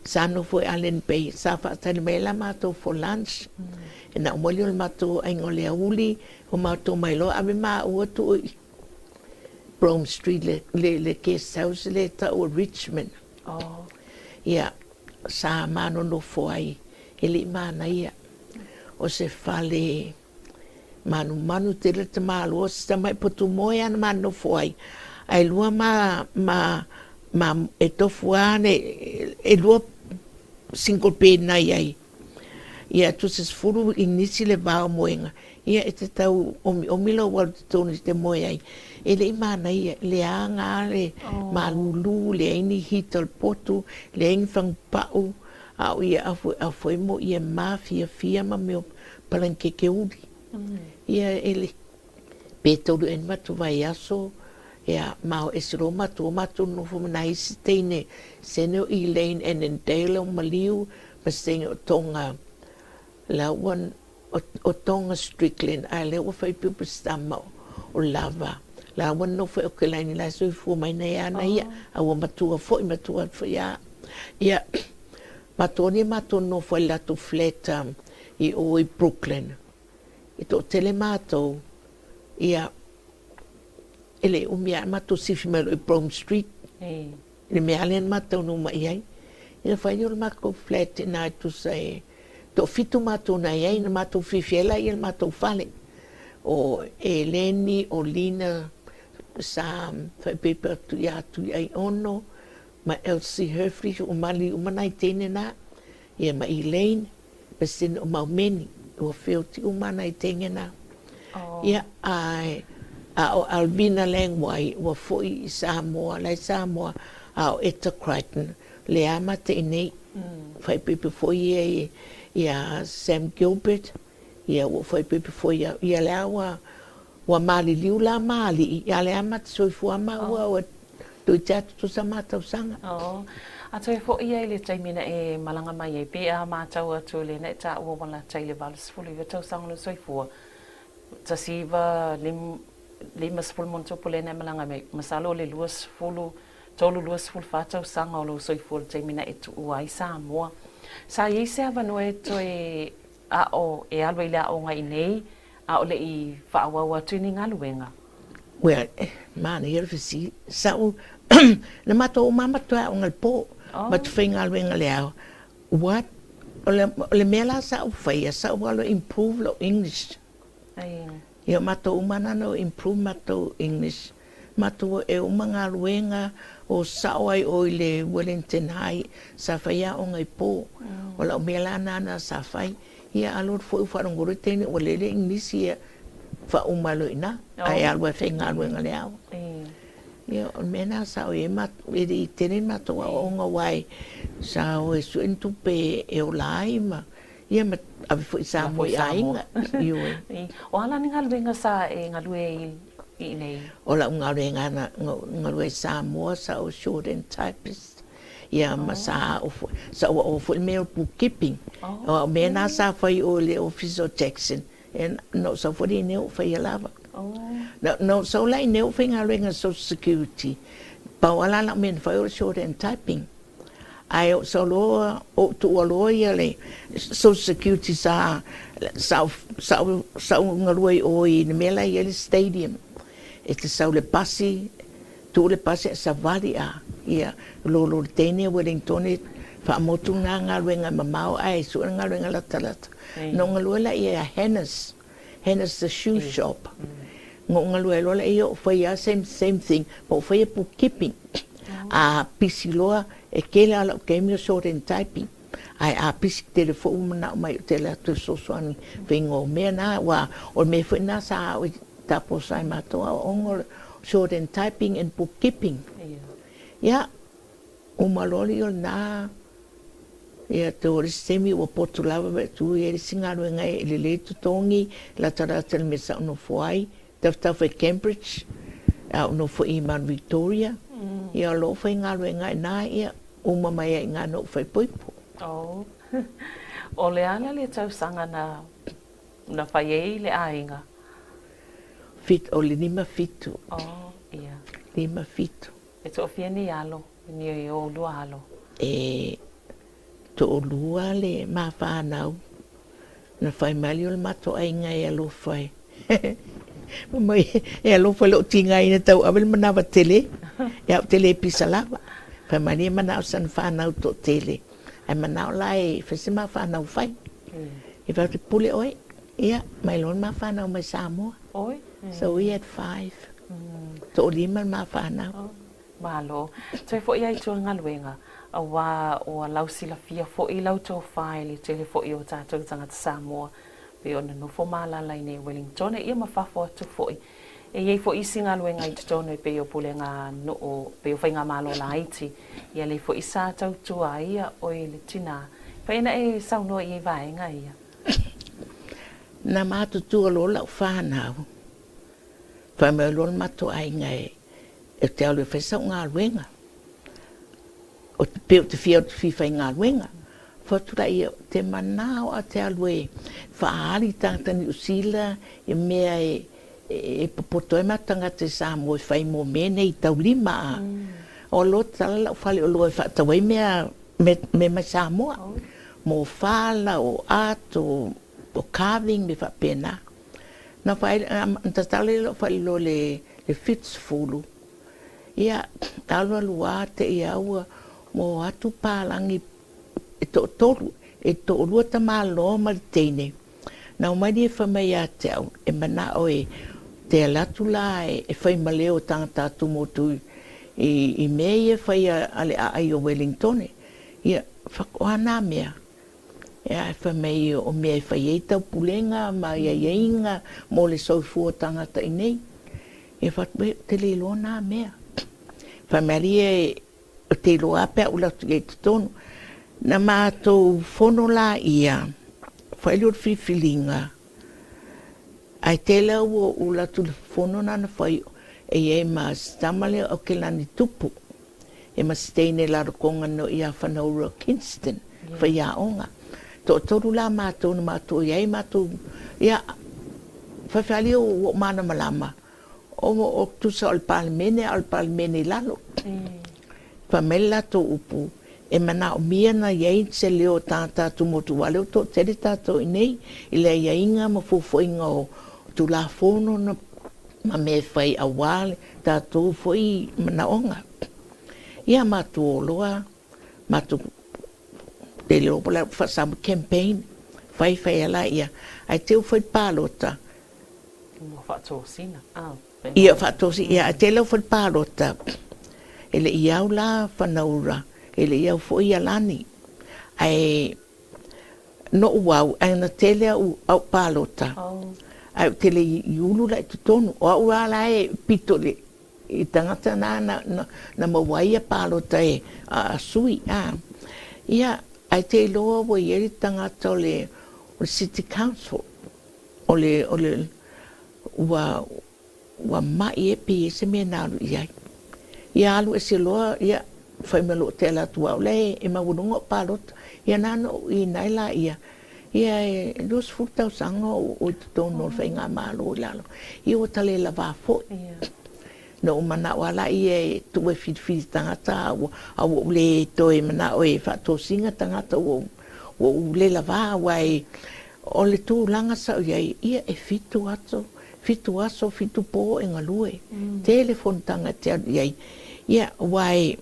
sa nofo i Island Bay sa faatali mai ai la matou for lunch. E na uma lea o le matou aiga o le auli o matou mai loa ave maua tuu i Brome Street le, le, le guest house le tau o Richmond. Oh. Ia, sa ma nonofo ai e le i manaia. O se fale manumanu tele le tamāloa, o se tamai potu moe lava na ma nonofo ai. Ae lua ma, ma, ma e tofu lava le, e lua single bed na i ai. Ia, tusa 10 inisi le va o moega, ia e te tau omiomi lou alu i totonu i te moe ai. E le i manaia, leaga lava le malulu, leai ni heater o le potu, leai ni fagupa'u, a o ia afu e afu ai mo ia mafiafia ma mea o palanikeke uli. Ia e le, pe taulu ea ni matou vaiaso, ia ma o ese loa matou, o matou nonofo ma nai isi teine, sene o Elaine Annandale o Maliu, ma se teine o Tonga, la ua, o Tonga Strickland, a lea ua fai pei o Peseta ma o Lava. La ua nonofo i Aukelaini, la e soifua mai nei ana ia, a ua matua foi, matua atu foi ia. Ia, matou nei matou nonofo ai i le latou flat i o i Brooklyn. E toatele matou, ia, e le umi lava matou sifi mai loa i Brome Street, i le mea lava lea na matou taunuu mai i ai. Ia fai lea o le matou flat i ina e tusa e toafitu matou na i ai, na matou fiafia ai la i le matou fale. O Eleni, o Lina sa faaipoipo atu ia Tuiaiono, ma Elsie Herfrey, ua maliu uma nai teine na, ia ma Elaine, President o Maumeni, ua feoti uma nai teine na. Ia, ae, a o Alvina Langwai, ua foi i Samoa, la i Samoa, a o Etta Crichton, lea ma te inei, faaipoipo foi ia ia Sam Gilbert, ia ua faaipoipo foi ia, ia lea ua, Ua maliliu la ma alii, a le ama te soifua ma ua ua toeitiiti atu tusa ma tausaga. Oh. A toe foʻi ai le taimi na e malaga mai ai, pe a matau atu i lena e taua ua lata i le 89 tausaga o lou soifua, 19 50 ma ona tupu lena e malaga mai, masalo o le 20, 3, 24 tausaga o lou soifua i le taimi na e tuua ai Samoa. Sa i ai se avanoa e toe aʻo, e alu ai i le aoga i nei, a o le i faaauau atu i ni galuega. Well, manaia le fesili. Sa'u, na matou uma lava matou aoga i le po, matou faigaluega i le ao. What? O le, o le mea la sa'u faia, sa'u alu e improve lou English. Ia, o matou uma lava na improve matou English. Matou e uma galuega, o sao ai ʻoe i le Wellington High, sa fai aoga i po. O lau mea la lena sa fai. Ia alu atu foi ua faalogologo le teine ua lele Igilisi ia faauma ai loa i ina, ae alu ai e faigaluega i le ao. Ia o le mea lena sa o i ai matou, e le i tele ni matou aoaoga aua e sa o e sue ni tupe e ola ai ma ia ma ave foi i Samoa i aiga, ioe. O a la ni galuega sa e galue ai i inei? O lau galuega na galue i Samoa sa o shorthand typist. Ia ma sa aʻo foi, sa ou aʻoa foi i le mea o bookkeeping. O au mea na sa fai o le ofisa o Jackson. E na ou sau foi le inei ou faia lava. Na, na ou sau la inei ou faigaluega Social Security. Pau lava la lau mea na fai o le shorthand typing. Ae ou sau loa, ou tuua loa ia le Social Security sa, sa, sa, sa ou galue i o i le mea la e i ai le stadium. E te sau i le pasi, tuu le pasi ae savali a, ia, lolo le teine a Wellingtone, faamotu na galuega e mamao ae sue le galuega latalata. Na ou galue la ia ia Hannah's, Hannah's the shoe shop. Na ou galue loa la ia ou faia same, same thing, ma ou faia bookkeeping. A pisi loa, e tele lava lau taimi o shorthand typing, ae a pisi tele foi ua manao mai ou te alu atu e fesoasoani i faiga o mea na, aua o le mea foi lena sa ao i taposa ai matou aoaoga o le shorthand typing and bookkeeping. Ia, uma loa lea o lena, ia te o le isi taimi ua potu lava pe tu i ai le isi galuega e lelei totogi, latalata i le mea sa ou nofo ai, Tafatafa i Cambridge, a ou nofo i Mount Victoria, ia o lo o faigaluega ai na, ia, uma mai ai i ina na ou faaipoipo. Oh. O le a la le tausaga na, na fai ai le aiga? Fit, o le 57. Oh, ia. 57. E toafia ni alo, ni oulua alo? E toalua le ma fanau. Na fai mai lea o le matou aiga e alofa e. Fai mai e alofa i lou tigaina tau ave le manawa tele, ia ou te le pisa lava. Fai mai lea e manao sana fanau toatele, ae manao la e fai se ma fanau fai. E fai atu, pule oe, ia, mai loa le ma fanau mai Samoa. So we had five. Toalima le ma fanau. Malo. Toe foi ai tua galuega, aua ua lausilafia foi lau tofa i le tele foi o tatou tagata Samoa, pei ona nofo ma alaala i nei Wellingtone ia ma fafo atu foi. E i ai foi isi galuega i totonu e pei o pulega nuu, pei o faigamalo laiti, ia lea foi sa tautua ai ia oe le tina. Fai ina e saunoa i ai vaega ia. Na matutua loa lau fanau, fai mai loa le matou aiga e Ou te alu e fai sau galuega. O te pei ou te fia ou te fia faigaluega. Fai atu laia, ou te manao a te alu e faaali i tagata Niu Sila i mea e e popoto ai matou tagata i Samoa e fai mo mea nei i taulima a. O loa tatala lau fale oloa e faatau ai mea mea mai Samoa. Mo fala, o art, o carving mea faapena. Na fai, na tatala lea lau fale loa i le 70, ia, alu alu lava te i a ua o atu palagi e toatolu, e toalua tamaloa ma le teine. Na omai lea fai mai ia te au, e manao e te alu atu la e fai ma leo o tagata atumotu i mea ia e fai a le aai o Wellingtone. Ia, faatoa na mea. Ae fai mai o mea e fai ai taupulega ma aiaiga mo le soifua o tagata i nei. Ia fai atu, ou te le iloa na mea. Fai mai alii e, ou te iloa lava pe a ou alu atu i ai i totonu. Na matou fono laia, fai lea o le filifiliga, ae tele lava ua ou alu atu i le fono lena na fai e i ai ma si tama lea o Aukilani Tupu. E ma se teine lalokonga no ia Whanaura Kingston, faiaoga. Toatolu la matou na matou i ai matou, ia, faifeali ua ou malamalama, o, o tusa o le Palemene a o le Palemene i lalo. Fai mai le latou upu, e manaomia na i ai se leo o tagata atumotu aua o lea ua toatele tatou i inei i le aiaiga ma fuafuaina o Tulafono na ma mea e fai aua le tatou foi manaoga. Ia matou o loa, matou te iloa po o le a faa-Samoa campaign, fai fai a laia, ae te ua fai le palota. Ua faatosina, ah. Ia faatosina, ia ae te ua fai le palota, e le i au la Fanaura, e le i au foi Alani, ae Noʻu au, ae na tele au au palota, ae ou te le i ulu la i totonu. O au lava la e pito i le tagata na na maua ai ia palota e a sui, a. Ia, ae te iloa ua i ai le tagata o le City Council, o le, o le, ua, Ua maʻi e pe i ai se mea na alu i ai. Ia alu ese loa, ia, fai mai loa ou te ala atu au la e maualuga o palota. Ia na ona ou ina ai laia, ia e 20 tausaga o ou i totonu o le faigamalo i lalo. Ia ua ta le lava foi. Na ou manao lava laia e tuu e filifili tagata a ua a ua ou le toe manao e faatosina tagata ua ua ou le lavā aua e o le tulaga sa ou i ai ia e fitu aso fitu aso fitu po e galue tele fonotaga e te alu i ai ia aua e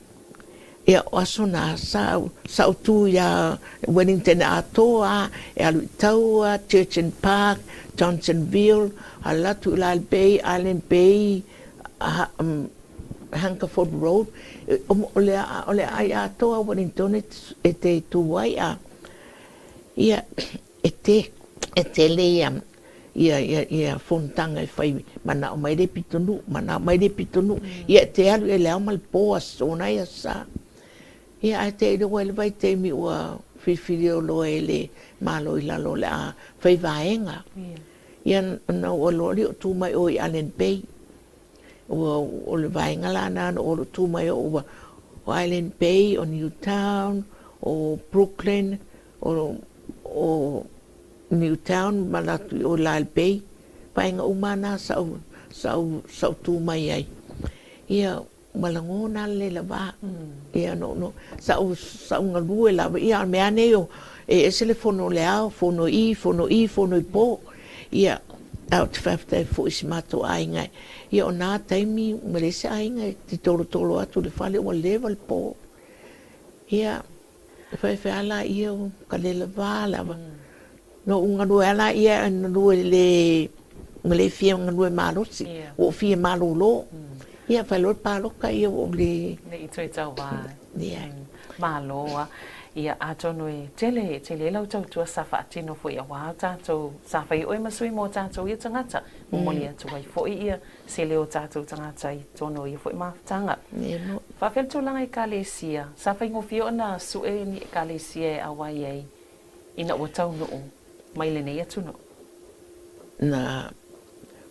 Ia, o aso na, sa, sa ou tū iā Wellington atoa a, e alu i taua, Church and Park, Johnsonville, alu atu i Lyall Bay, Island Bay, ha, um, Hungerford Road, o, o le, o le aai atoa o Wellington e, e te tū ai a, ia, e te, e tele ia, ia, ia, ia fonotaga e fai manao mai le pitonuu, manao mai le pitonuu. Ia e te alu i le ao ma le po, aso nai aso sa. Ia ae te iloa i le vaitaimi ua filifili loa e le Malo i lalo o le a fai vaega. Ia na ua loa lea o tu mai oe i Island Bay. Ua, o le vaega la na na ua tu mai o ua o Island Bay, o Newtown, o Brooklyn, o, o Newtown ma latou i o Lyall Bay, vaega uma na sa ou, sa ou, sa ou tu mai ai. Ia, ua lagona le lava. Ia, no, no, sa ou, sa ou galue lava. Ia, a o le mea nei o, e ese le fono o le ao, fono i, fono i, fono i po. Ia, a ou te faafetai foi i si matou aiga. Ia, o na taimi, ua leai se aiga e te tolotolo atu i le fale, ua leva le po. Ia, E whaiwhai ala ia o ka lela wā lava. No u ngalue ala ia e ngalue le ma le fia ngalue malosi, ua ou fia malōlō. Ia whai loa le pāloka ia ua ou le. Ne i toe tau wā. Malo a. Ia atonu e tele, tele lau tautua sa faatino foi auā o tatou, sa fai oe ma sui mo tatou ia tagata, momoli atu ai foi ia se leo o tatou tagata i totonu o ia foi mafutaga. Faafetai le tulaga Ekalesia, sa faigofie ona sue ni Ekalesia e auai ai ina ua taunuu mai lenei atunuu. Na,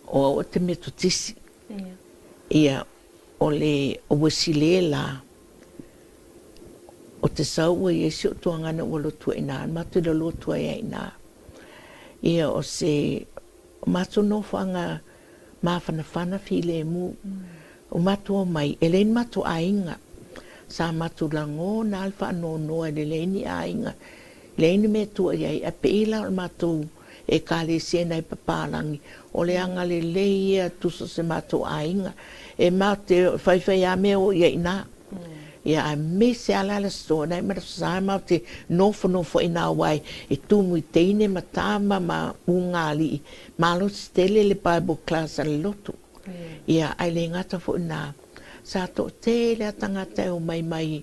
o au o te Metotisi. Ia, o le o Wesley la, o te sau ua i ai si ou tuagana ua lotu ai ina, matou i le lotu ai ai ina. Ia, o se matou nofoaga mafanafana filemu. O matou omai, e leai ni matou aiga. Sa matou lagona lava le faanoanoa e le leai ni aiga, leai ni mea e tua i ai. Ae pei la o le matou Ekalesia nai papalagi, o le agalelei ia tusa o se matou aiga. E matou te faifai lava mea o i ai i ina. Ia aemaise lava la le Aso Toonai ma le Aso Sa matou te nofonofo ai i ina aua e tumu i teine ma tama ma ugaalii. Malosi tele le Bible class a le lotu. Ia, ae le gata foi i ina, sa toatele lava tagata e omai mai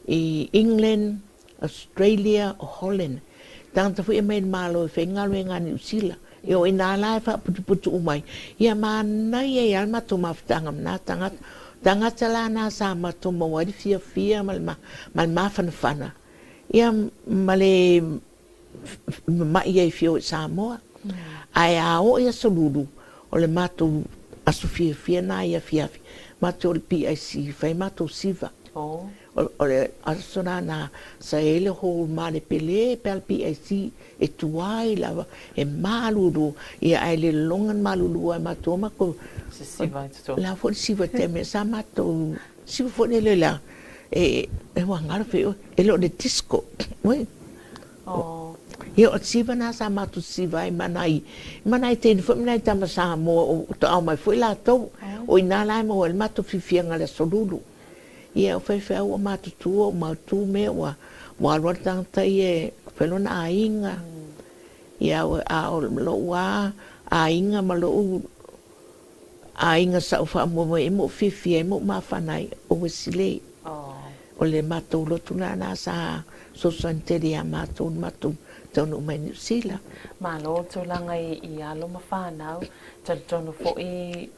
i England, Australia, o Holland. Tagata foi e mai le Malo e fai galuega a Niu Sila. E o ina la e faaputuputu uma ai. Ia manaia ai lava le matou mafutaga ma na tagata. Tagata la na sa matou maua ai le fiafia ma le ma le mafanafana ia ma le mama'i ai fia o i Samoa. Ae a oo i Aso Lulu, o le matou aso fiafia na i afiafi, matou o le PIC, fai matou siva. O le aso lana sa i ai le hall malepele pe a le PIC e tuai lava, e malulu, ia ae le lologa le malulu ai matou o matou Sisiva i totonu. La foi le siva i taimi sa matou siva foi lele la e e ua galo fe e le o le disco oi. Oh. Ia o le siva na sa matou siva ai ma nai ma nai teine foi ma nai tama Samoa o toau mai foi latou. O ina la e maua ai le matou fiafiaga i le aso lulu. Ia o faifeau ua matutua, ua mautu mea, ua ua alu lava le tagata ia e fai lona aiga. Ia a o lou lava aiga ma lou aiga sa ou faamoemoe i ai ma ou fiafia ai ma ou mafana ai, o Wesley. O le matou lotu lena sa fesoasoani tele ia matou i le matou taunuu mai Niu Sila. Malo le tulaga i alo ma fanau, talitonu foi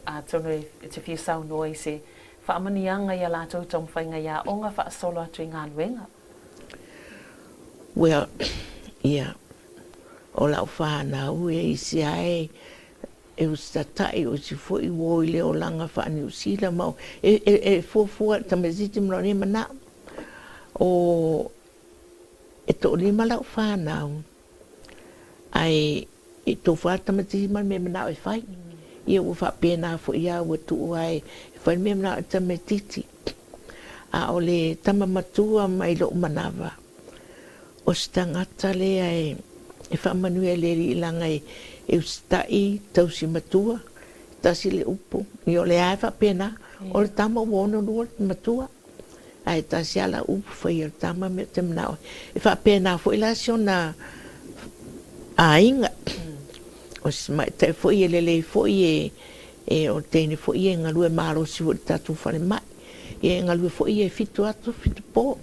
Atonu e te fia saunoa i se faamanuiaga i a latou taumafaiga i aoga faasolo atu i galuega. Well, ia, o lau fanau e isi lava e usitatai, o isi foi ua o i le olaga faa-Niu Sila ma o, e, e, e fuafua i le tamaitiiti ma lona ia manao. O, e toalima lau fanau, ae E tofu lava le tamaitiiti ma le mea e manao e fai. Ia ua faapena foi lava ua tuu ai e fai le mea manao e tamaitiiti. A o le tama matua mai lou manava, o se tagata lea e faamanuia i le Alii leaga e usitai, tausi matua, tasi le upu, ia o lea lava e faapena, o le tama ua 62 le matua, ae tasi lava lau upu faia le tama mea ou te manao ai. E faapena foi la si ona aiga, o si tamaitai foi e lelei foi e e o le teine foi ia e galue malosi foi i le tatou falemai, ia e galue foi ia e fitu aso fitu po.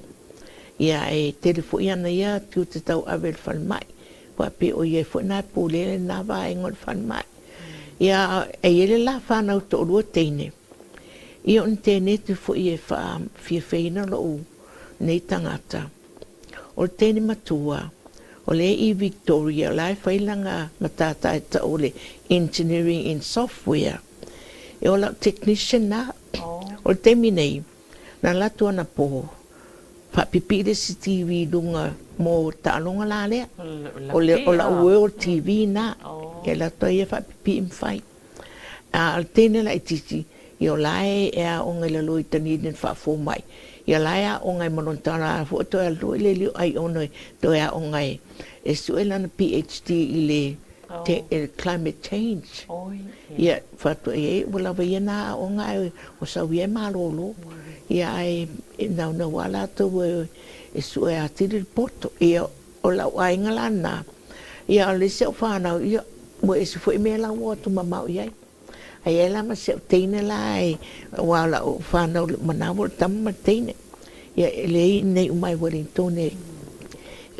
Ia e tele foi ana ia tiute tauave i le falemai, aua e pei o ia foi lena e pulea lena vaega o le falemai. Ia e i ai le la fanau toalua teine, ia o ni teneti foi e faafiafiaina lou nei tagata. O le teine matua, o lea i Victoria, o la e fai lana matata e tau o le Engineering in Software. E o lau technician na. O le taimi nei, na alu atu anapo, faapipii le isi TV i luga mo taaloga la lea. O le, o lau World TV na. E alu atu ai ia faapipii ma fai. A o le teine laitiiti, ia o la e aoga i lalo i Dunedin faafomai, ia o la e aoga i Malonta, o la foi e toe alu i le Alii o Aiono e toe aoga e sue lana PhD i le climate change. Ia, faatoa i ai ua lava ia na aoga ae ua sau ia e malolo. Ia ae naunau lava latou e sue atili le poto. Ia O lau aiga la lena, ia o le isi au fanau, ia ua ese foi mea la ua o atu mamao i ai. Ae i ai la ma si au teine la e, aua o lau fanau i lou manawa o le tama ma le teine. Ia e leai i inei uma i Wellington e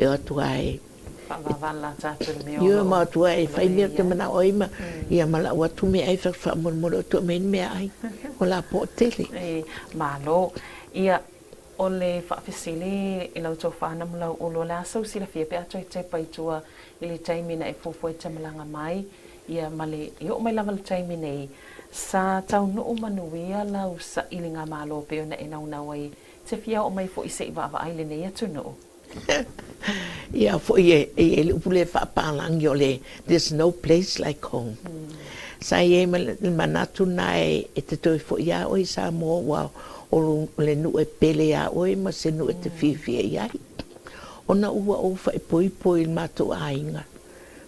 o atu lava e Faavavale la tatou i le mea o Ioe lo ma o o atu lava e fai mea ou te manao ai ma, ia ma lau atu meaai faamolemole o atu e aumai ni meaai. O la poa tele. E malo. Ia, O le faafesili i lau tofa Namulau'ulu, o le a sou silafia pe a toe tepa i tua i le taimi na e fuafua e te malaga mai, ia ma le i oo mai lava le taimi nei, sa taunuu manuia lau sailiga malo pei ona e naunau ai te fia oo mai foi se i vaavaai lenei atunuu? Ia foi e i ai le upu lea faapalagi o le there's no place like home. Sa i ai ma le manatu lena e te toe foi lava oe i Samoa aua o le nuu e pele ia oe ma se nuu e te fiafia i ai. Ona ua ou faaipoipo i le matou aiga,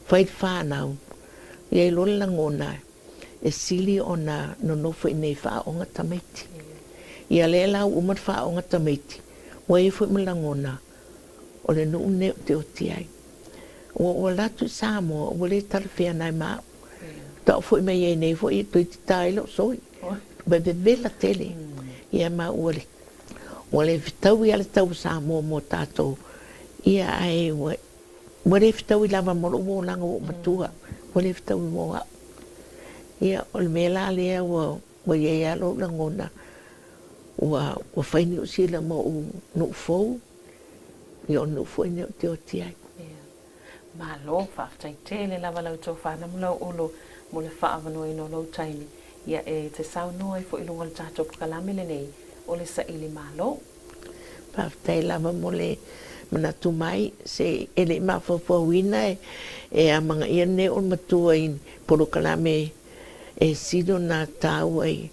fai le fanau, i ai loa le lagona e sili ona nonofo i inei e faaaoga tamaiti. Ia lea la ua uma ona faaaoga tamaiti, ua i ai foi ma lagona o le nuu lenei ou te oti ai. Ua ou alu atu i Samoa ua le talafeagai ma au. Faatoa ou foi mai ai nei foi e toeitiiti ta ai lou soi. Ua vevela tele. Ia ma ua le ua le fetaui lava le tau o Samoa mo tatou. Ia ae ua ua le fetaui lava mo lou olaga ua ou matua. Ua le fetaui mo au. Ia o le mea la lea ua ua i ai lava lou lagona ua ua fai Niu Sila ma ou nuu fou, ia o le nuu foi lenei ou te oti ai. Ia. Malo, faafetai tele lava lau tofa Namulau'ulu mo le faaavanoaina o lou taimi, ia e te saunoa ai foi i luga o le tatou pokalame lenei o le saili malo. Faafetai lava mo le manatu mai, se e le i mafaufauina e amanaia lenei o le matua i polokalame e sili ona taua i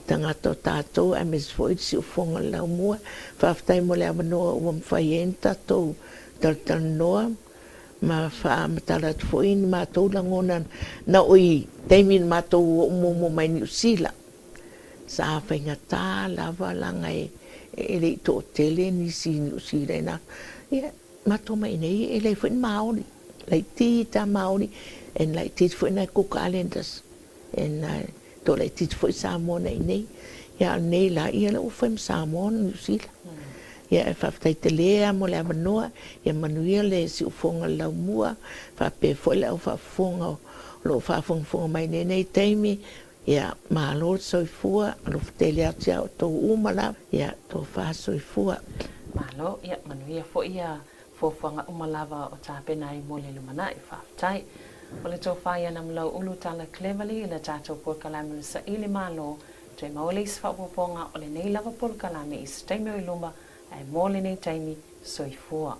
tagata o tatou aemaise foi le siufofoga o le laumua. Faafetai mo le avanoa ua mafai ai ona tatou talatalanoa ma faamatala atu foi ni matou lagona na oo i taimi na matou oo muamua mai Niu Sila. Sa faigata lava leaga e le i toatele nisi i Niu Sila i na, ia matou mai nei e leai foi ni Maori, laitiiti lava Maori and laitiiti foi nai Cook Islanders and toa laitiiti foi Samoa na i inei. Ia a o lenei la, ia lea ua fai ma Samoa ma Niu Sila. Ia e faafetai tele lava mo le avanoa, ia manuia le siufofoga o le laumua, faapea foi le au faafofoga o lo o faafogafoga mai i lenei taimi, ia malo le soifua, alofa tele atu ia outou uma lava, ia tofa soifua. Malo, ia manuia foi ia fuafuaga uma lava o tapena ai mo le lumanai. Faafetai. O le tofa ia Namulau'ulu Tala Cleverly i le tatou polokalame o le Saili Malo, toe maua le isi faaopoopoga o lenei lava polokalame i se taimi o i luma, ae mo lenei taimi, soifua.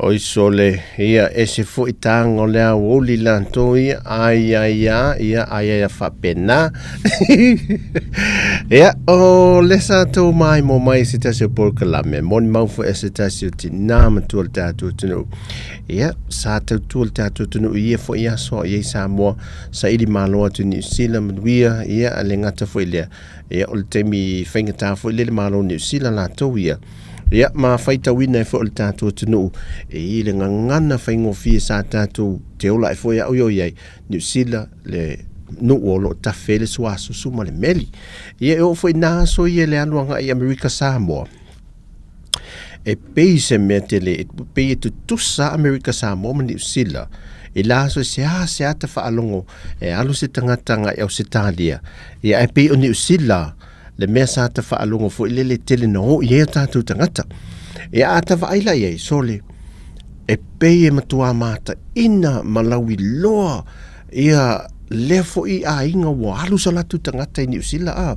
Oi sole, ia ese foi tānga o le aoauli latou ia, ai ai a, ia ai ai a faapena. Ia, o le sa tou mai mo mai se tasi o polokalame, moni mau foi e se tasi o tinā matua o le tatou atunuu. Ia, sa tautua le tatou atunuu i ia foi aso a o i ai Samoa, saili malo atu i Niu Sila, manuia, ia, a le gata foi lea, ia, o le taimi faigata foi lea le Malo o Niu Sila latou ia, ia, ma faitauina ai foi o le tatou atunuu i le gagana faigofie sa tatou te ola ai foi au i o i ai Niu Sila, le nuu o lo o tafe ai le suasusu ma le meli. Ia, e oo foi i nā aso ia i le alu agai i Amerika Samoa, e pei se mea tele, e pei e tutusa Amerika Samoa ma Niu Sila, i la aso e seasea ta faalogo e alu se tagata agai Ausetalia, ia ae pei o Niu Sila le mea sa ta faalogo foi lele tele na o i ai o tatou tagata. Ia a ta vaai la i ai, sole, e pei e matuā mataina ma lauiloa ia lea foi aiga ua alu sa latou tagata i Niu Sila a.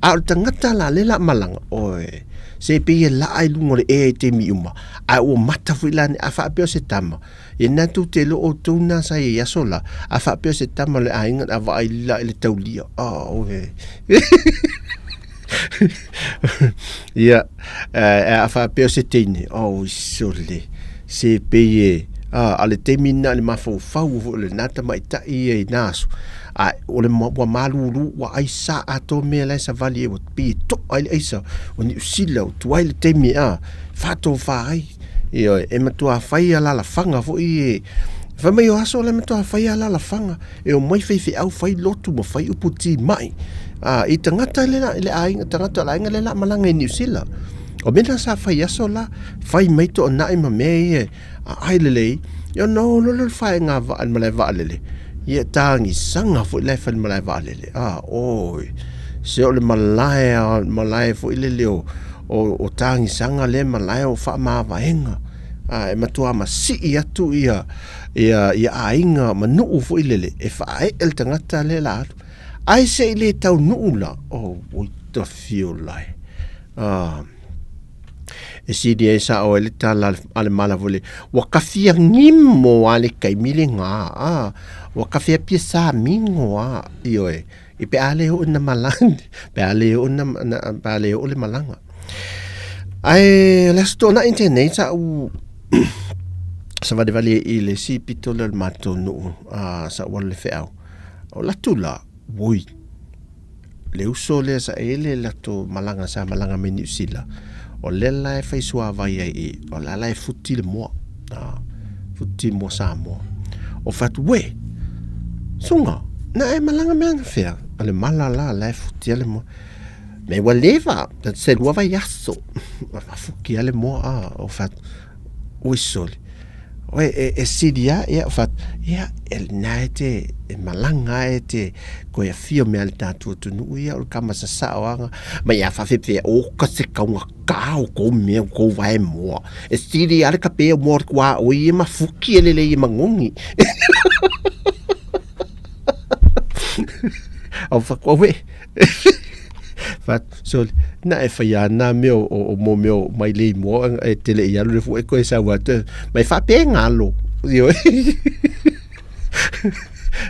A o le tagata la lea la malaga, oe, se pei e laa i luga o le ea i taimi uma, ae ua mata foi la a faapea o se tama, ia na tou te iloa outou na sa i ai aso la, a faapea o se tama o le aiga a vaai la i le taulia, oe. Ia, a faapea o se teine, oi sole, se pei e, a le taimi lena i le mafaufau foi o lena tamaitai ia i na aso, a o le ua malulu, ua aisa atoa mea la e savali ai, ua pei e to'a ai le aisa o Niu Sila, ua tuai le taimi, faatofa ai. Ioe, e matua fai alalafaga foi e, fai mai o aso la e matua fai alalafaga, e omai faifeau fai lotu ma fai upu timai i tagata le la, le aiga, tagata o le aiga le la malaga i Niu Sila. O mea na sa fai aso la, fai mai toonai ma mea ia a ai lelei, ia ona o loa lea o le faaiga vaa i le malae vaalele, ia tagisaga foi la e fai i le malae vaalele, oi, se o le malae lava, malae foi lele o, o tagisaga lea malae o faamavaega, e matua masii atu ia, ia, ia aiga ma nuu foi lele e faaee le tagata lea la alu. Ae se i le taunuu la, oh, oi tafio lai. Ah, e sili ai sa oe le tala a le mala foi le, ua kafia ngimo a le kaimi le ngā, ah, ua kafia pia sa mingo a, ioe, i pe a le oo na malanga, pe a le oo na, na, pe a le oo le malaga. Ae o le aso toonai tenei sa ou savalivali i le isi pito lea o le matou nuu a sa ou alu i le feau. O latou la, oi, le uso lea sa i ai le latou malaga sa malaga mai Niu Sila, o lea la e fai suavai ai i, o la la e futi le moa, a, futi moa Samoa. O fai atu, uē, suga, na e malaga mai anafea? O le mala la, la e futi a le moa. Me ua leva, se lua vaiaso, fuki a le moa, a, o fai atu, oi sole, oe e, e sili a, ia, o fai atu, ia, e lena e te, e malaga e te, koe afio mea le tatou atunuu ia, o le kama sasao anga, ma ia faafefea, o ka se kaunga kā o kou mea, o kou vae moa. E sili a le kape o moa kua oi e mafuki e lele i e magogi. Au whakua we. Fat, so, na e whai ana mea o, o, o mō mea o mai lei moa e tele i alu le fua e koe sau atu. Mai whapē ngalo. Io.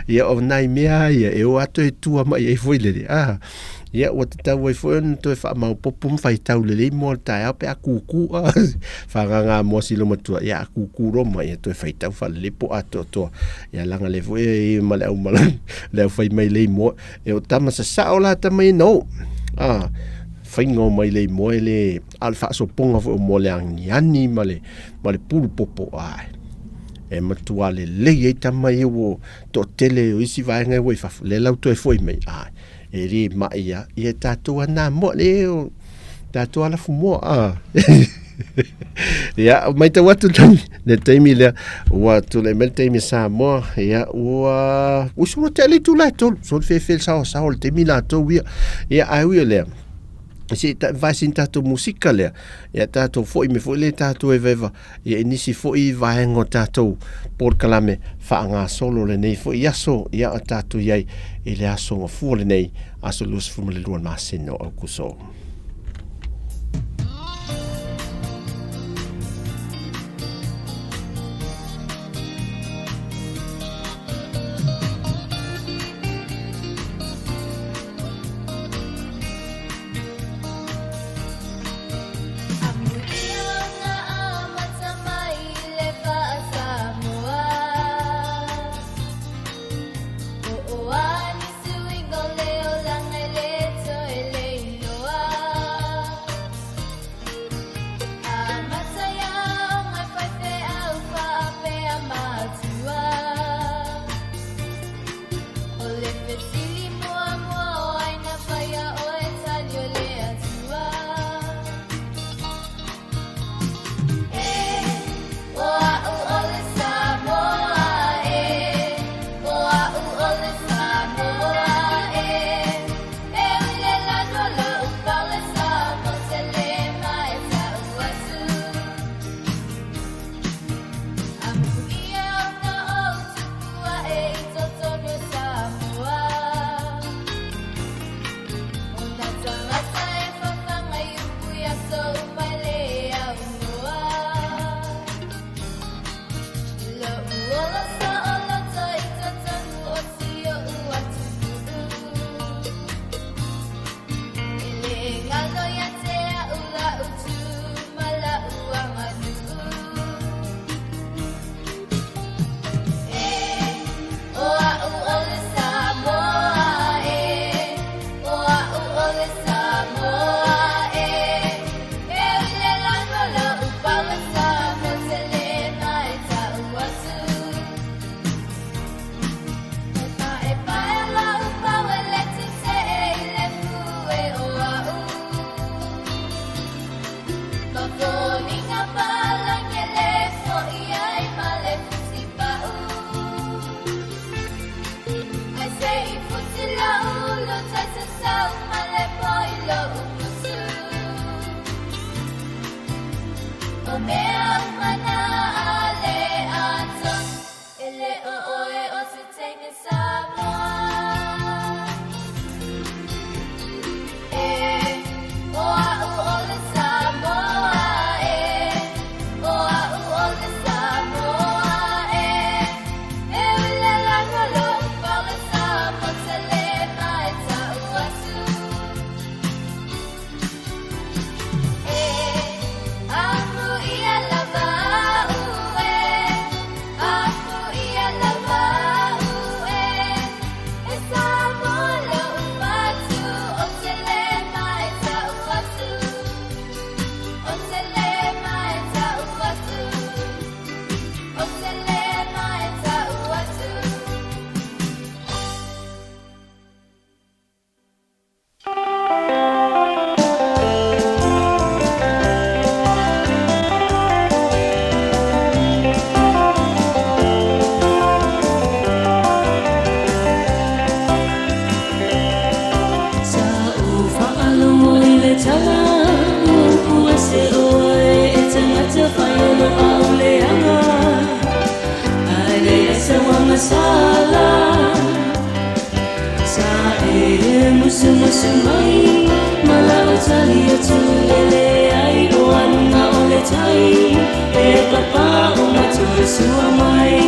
Ia o nai mea ia e o atu e tua mai e foi lele. Ah. Ia, ua tatau ai foi ona toe faamaopoopo ma faitau lelei moa o le taeao pe a kūkū a fāgāgā moa si lomatua, ia a kūkū loa ma ia toe faitau faalelei po o atoatoa. Ia leaga lea foi e i ai ma le au malagi, le au fai mailei moa, e o tama sasao la tama ia na oo. A, faiga o mailei moa e le, a o le faasopoga foi o moa o le aniani ma le, ma le pulu popo, ae, e matua lelei ai tama ia ua toatele o isi vaega ia ua i fafo, lea la ua toe foi mai, ae, E le mai a, ia tatou a nā moa, le o tatou a lafu moa, a. Ia, maitau atu le taimi, le taimi lea, ua tulai mai le taimi Samoa, ia, ua, ua sulu tea le itula e tolu, so le fefe le saosaoa le taimi latou ia. Ia, ae ui o lea, se i vae sina tatou musika lea, ia tatou foi me foi le tatou evaeva, ia i nisi foi vaega o tatou polokalame faagasolo lenei foi aso, ia o tatou i ai i le aso Gafua lenei, aso 22 masina o Aokuso. Sa ou faalogo i le tala ua upu ese ʻoe e tagata fai o loa o leaga Ae leai sau agasala Sa e musumusu mai ma lau tali atu e leai o aluga o le tai E papa o ma toe sua mai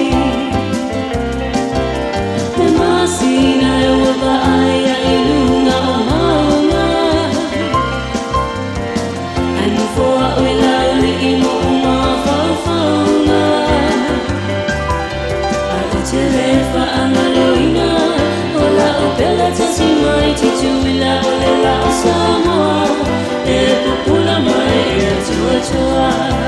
Le masina e ua vaaia i luga o mauga. atoa.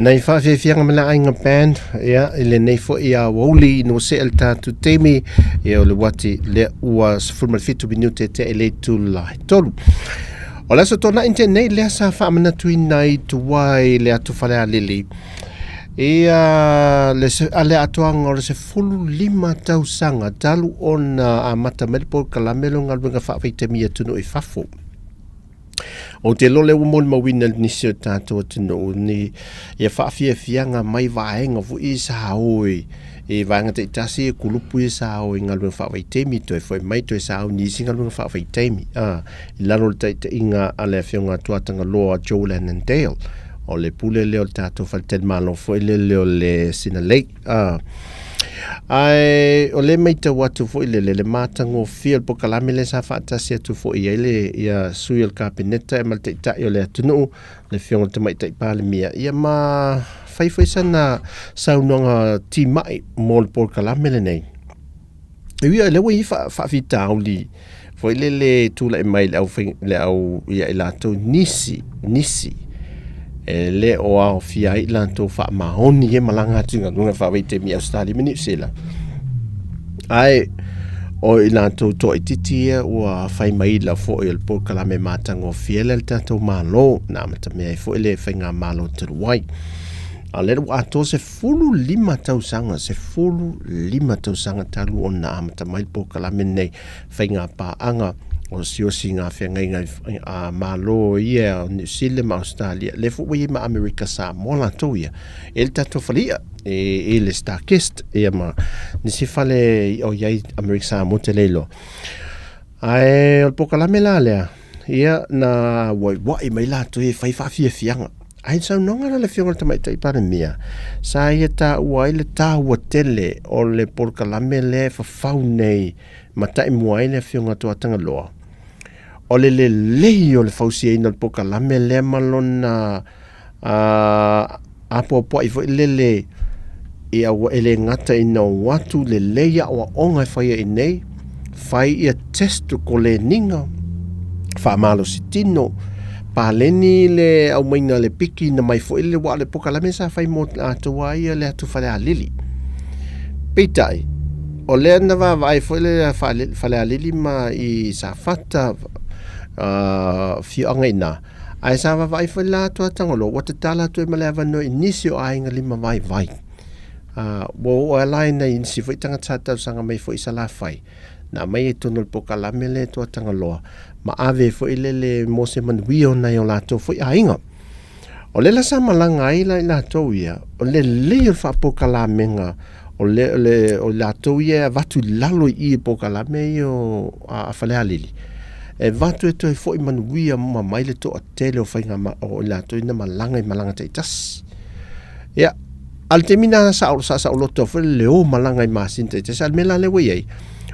Nei faafiafiaga ma le aiga band, ia, i lenei foi aoauli ina ua see le tatou taimi, ia, o le uati lea ua 17 minute tea i le itula e tolu. O le aso Toonai na tea nei lea sa faamanatuina ai tuai le atu Falealili ia le, a le atoaga o le 15 tausaga talu ona amata mai le polokalame lea o galuega faavaitaimi i atunuu i fafo. Ou te iloa lea ua molimauina e nisi o tatou atunuu ni ia faafiafiaga mai vaega foi ia sa o i i vaega taitasi ia kulupu ia sa o i galuega faavaitaimi toe foi mai toe sa o i nisi galuega faavaitaimi a i lalo o le taitaiga a le Afioga a Tuatagaloa Joe Lannondale o le pule lea o le tatou faletalimalo foi lele o le Sinalei a Ae o lea e matau atu foi lele le matagofie o le polokalame lea sa faatasi atu foi i ai le ia sui o le Kapeneta ma le Taitai o le atunuu, le Afioga i le Tamaitai Palemia, ia ma fai foi sana saunoaga timai mo le polokalame lenei. E ui o lea ua i ai faafitauli foi lele tulai mai le au le au ia i latou nisi nisi e le o aofia ai i latou faamaoni e malaga atu i galuega faavaitaimi i Australia ma Niu Sila. Ae o i latou toaitiiti ia ua fai mai la foi o le polokalame matagofie lea a le tatou Malo na amatamea ai foi le faigamalo talu ai. A o lea ua atoa 15 tausaga, 15 tausaga talu ona amata mai le polokalame lenei faiga paaga o siosiga feagaiga a Malo ia o Niu Sila ma Ausetalia, lea foi ua i ai ma Amerika Samoa latou ia, e le tatou fale i'a, e le Starkist, ia ma nisi fale i'a o i ai Amerika Samoa ou te le iloa. Ae o le polokalame la lea, ia na waiwai mai latou ia e fai faafiafiaga. Ae saunoaga la le Afioga i le Tamaitai Palemia, sa ia taua ai le taua tele o le polokalame lea e fafau nei ma taimua ai le Afioga Tuatagaloa, o le lelei o le fausiaina o le polokalame lea ma lona apoapoai foi lele Ia ua e le gata ina o atu lelei aoaoga e faia i nei, fai ia test o koleniga, faamalosi tino, paleni le aumaiga le piki na mai foi le wa le pokalame sa fai mo latou a ia le atu Falealili. Peitai, o lea na vaavaai foi le Falealili ma i Safata, afioaga i ina, ae sa vaavaai foi la atu a Tangaloa, ua tatala atu ai ma le avanoa i nisi o aiga lima vaivai. Ua oo lava la i nai nisi foi tagata sa talosaga mai foi i Salafai, na aumai ai i totonu o le polokalame lea e Tuatagaloa, ma ave ai foi le le mo se manuia o nai o latou foi aiga. O lea la sa malaga ai la i latou ia, o le lelei o le faapolokalamega o le, o le, o i latou ia e avatu i lalo i i i polokalame ia o a Falealili, e avatu e toe foi manuia ma mai le toatele o faiga o i latou ia na malaga i malaga taitasi. Ia, a le taimi na sa sa saoloto foi le o malaga i masina taitasi, a le mea la lea ua i ai,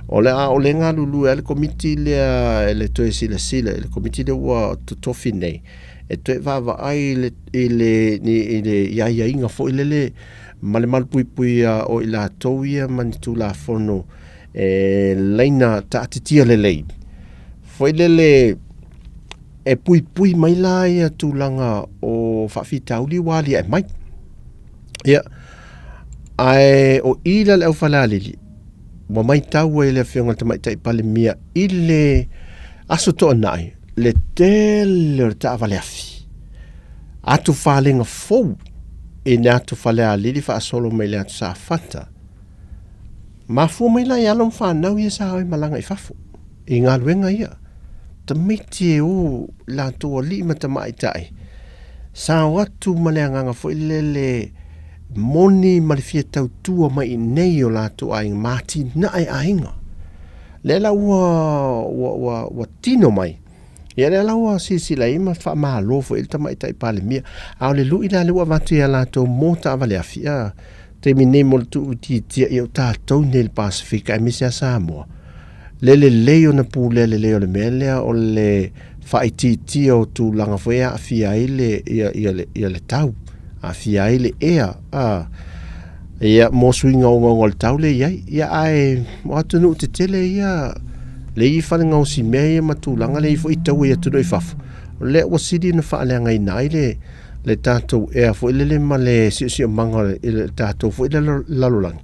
o le a o le galulue lava le komiti lea e le toe silasila i le komiti lea ua totofi nei, e toe vaavaai i le, i le, i le i aiaiga foi lele ma le malupuipuia o i latou ia ma ni Tulafono e laina taatitia lelei. Foi lele e puipui mai la ia tulaga o faafitauli ua aliae mai. Ia, ae o i la le au Falealili, ua maitau ai le Afioga i le Tamaitai Palemia i le Aso Toonai, le tele o le taavale afi, atu falega fou i le atu Falealili faasolo mai le atu Safata. Mafua mai la i alo ma fanau ia sa o e malaga i fafo i galuega ia. Tamaiti e o latou alii ma tamaitai sa o atu ma le agaga foi lele moni ma le fia tautua mai i nei o latou aiga ma atinae aiga. Lea la ua, ua, ua, ua tino mai. Ia lea la ua silasila ai ma faamalo foi i le Tamaitai Palemia. A o le lui la lea ua avatu ia latou mo taavale afi, a taimi nei mo le tuuitiitia ia o tatou nei i le Pasefika aemaise lava Samoa, le lelei ona pulea lelei o le mea lea o le faaitiitia o tulaga foi e aafia ai le, ia, ia le, ia le tau, aafia ai le ea, a. Ia, mo suiga ogaoga o le tau lea e i ai. Ia, ae o atunuu tetele ia, le i fale gaosi mea ia ma tulaga lea i foi taua i atunuu i fafo, o lea ua sili ona faaleagaina ai le, le tatou ea foi lele ma le siosiomaga i le tatou foi le lalolagi.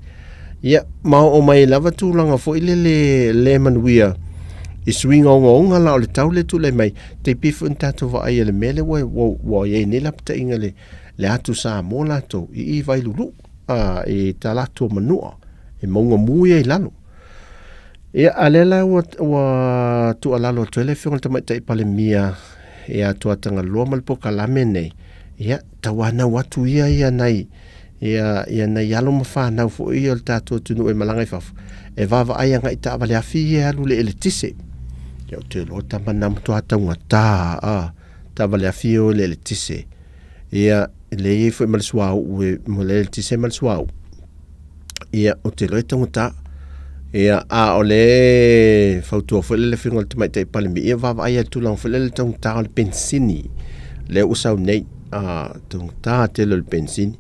Ia, ma oo mai lava tulaga foi lele le manuia i suiga ogaoga la o le tau lea e tulai mai, tai pei foi ona tatou vaai i le mea lea ua, ua, ua i ai nei lapataiga le, le atu Samoa latou i i Vailulu'u, a, i ta latou manua, e mauga mu ia i lalo. Ia, a lea la ua, ua tuualalo atu ai le Afioga i le Tamaitai Palemia ia Tuatagaloa ma le polokalame nei, ia, tauanau atu ia ia nai, ia, ia nai alo ma fanau foi ia o le tatou atunuu e malaga i fafo, e vaavaai agai i taavale afi ia e alu i le eletise. Ia, ou te iloa tama na matua taugata, a, taavale afi ia o i le eletise. Ia, le i ai foi ma le suauu e, ma le eletise ma le suauu. Ia, ou te iloa e taugata. Ia, a o le fautua foi le Afioga i le Tamaitai Palemia, ia vaavaai i le tulaga foi lele taugata o le penisini. Lea ua sau nei, a, taugata tele o le penisini.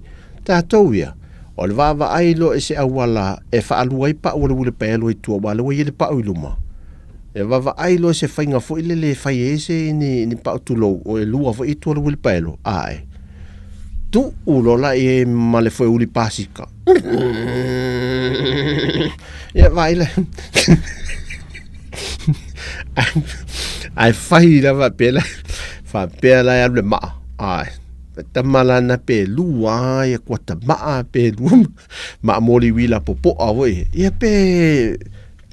Tatou ia, o le vaavaai loa i se auala e faalua ai pau o le uilipaelo i tua, aua o lea ua i ai le pau i luma. E vaavaai loa i se faiga foi lele e fai ai se ni, ni pau tulou, o e lua foi i tua o le uilipaelo, ae tuu loa la i ai ma le foeuli pasika. Ia vaai la. Ae fai la faapea la, faapea la e alu le maa. Ae, tama la na pe lua ia kuata maa pe lua maa moli uila popoa foi. Ia pe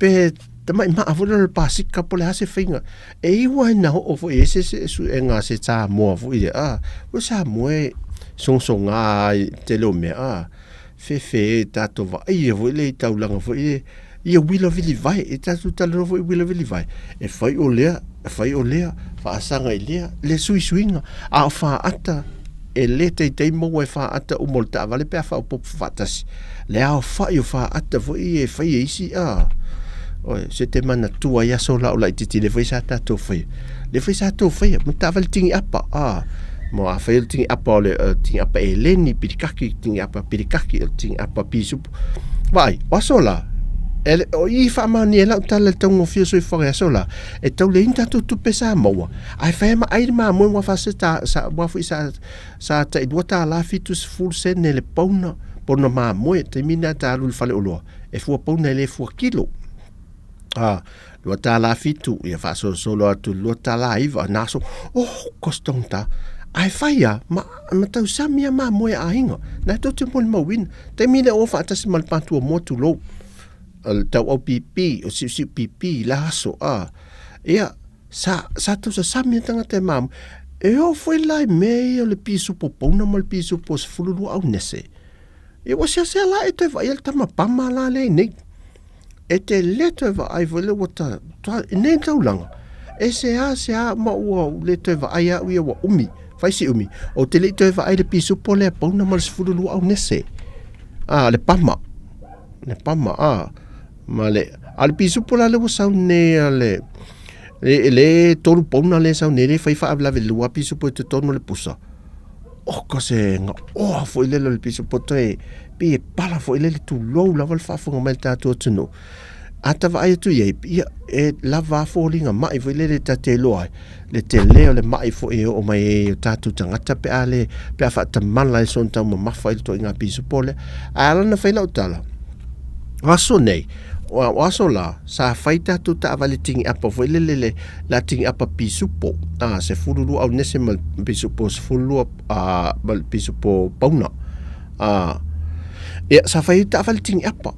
Pe tamai maa foi lea o le pasika po o le a se faiga. E iu lava ina oo foi i ai se se suega a se Samoa foi lea, a, o Samoa e sogasoga lava i le tele o mea, a, fefe e tatou vaaia foi lea i taulaga foi lea, ia uila vilivae, e tatou talanoa foi i uila vilivae, e fai o lea, e fai o lea, faasaga i lea, le suisuiga, a o faata e le taitai maua e faata uma o le taavale pe a faaopoopo faatasi. Le aofai o faata foi e fai e isi, a, oi, se te manatua ai aso la o laitiiti lea foi sa tatou faia. Lea foi sa tou faia, ma taavale tini apa, a, Mo afai o le tiniʻapa o le tiniʻapa eleni pilikaki, tiniʻapa pilikaki, o le tiniʻapa pisupo. Vaai, o aso la, e le, o i faamaonia ai lau tala i le taugofie o le soifuaga i aso la, e tau leai ni tatou tupe sa maua, ae fai lava ma ai le mamoe ua fase ta, sa, ua foi sa, sa tai $2.70 sene le pauna, pauna mamoe, taimi lena ta alu i le faleoloa, e fua pauna e le fua kilo. A, $2.70, ia faasolosolo atu i le $2.90, na aso, oh, cost taugata. Ae fai lava, ma, ma tausami lava mamoe a aiga, na tou te molimauina. Taimi lea ua faatasi ma le patuamoa tulou, o le tauau pipi, o siusiu pipi i la aso, a. Ia, sa, sa tausasami lava tagata e mamoe. E oo foi la i mea ia o le pisupo pauna ma le pisupo 12 aunese, Ia ua seasea la e toe vaai le tama pama la lea i nei. E te le toe vaai foi le ua ta, ta i nei taulaga. E se a se a ma ua le toe vaai au ia ua umi, fai si umi. Ou te le i toe vaai le pisupo lea pauna ma le 12 aunese. A, le pama. Le pama, a. Ma le, a le pisupo la le ua sau nei a le, le, le tolu pauna le sau nei le fai faalavelave le lua pisupo i totonu o le pusa. Oka se gaoa foi lele o le pisupo toe pei e pala foi lele tulou lava le faafofoga mai le tatou atunuu. A ta vaai atu i ai, ia, e lava a foliga mai foi lele ta te iloa ai le tele o le mai foi e oo mai ai i o tatou tagata pe a le, pe a faatamala ai sona taumamafa i le ituaiga pisupo lea. Ae ala ona fai lau tala, o aso nei, o aso la, sa fai tatou taavale tiniʻapa foi lele le la tiniʻapa pisupo, a, 12 aunese ma le pisupo 12, a, ma le pisupo pauna. A, ia, sa fai ai taavale tiniʻapa.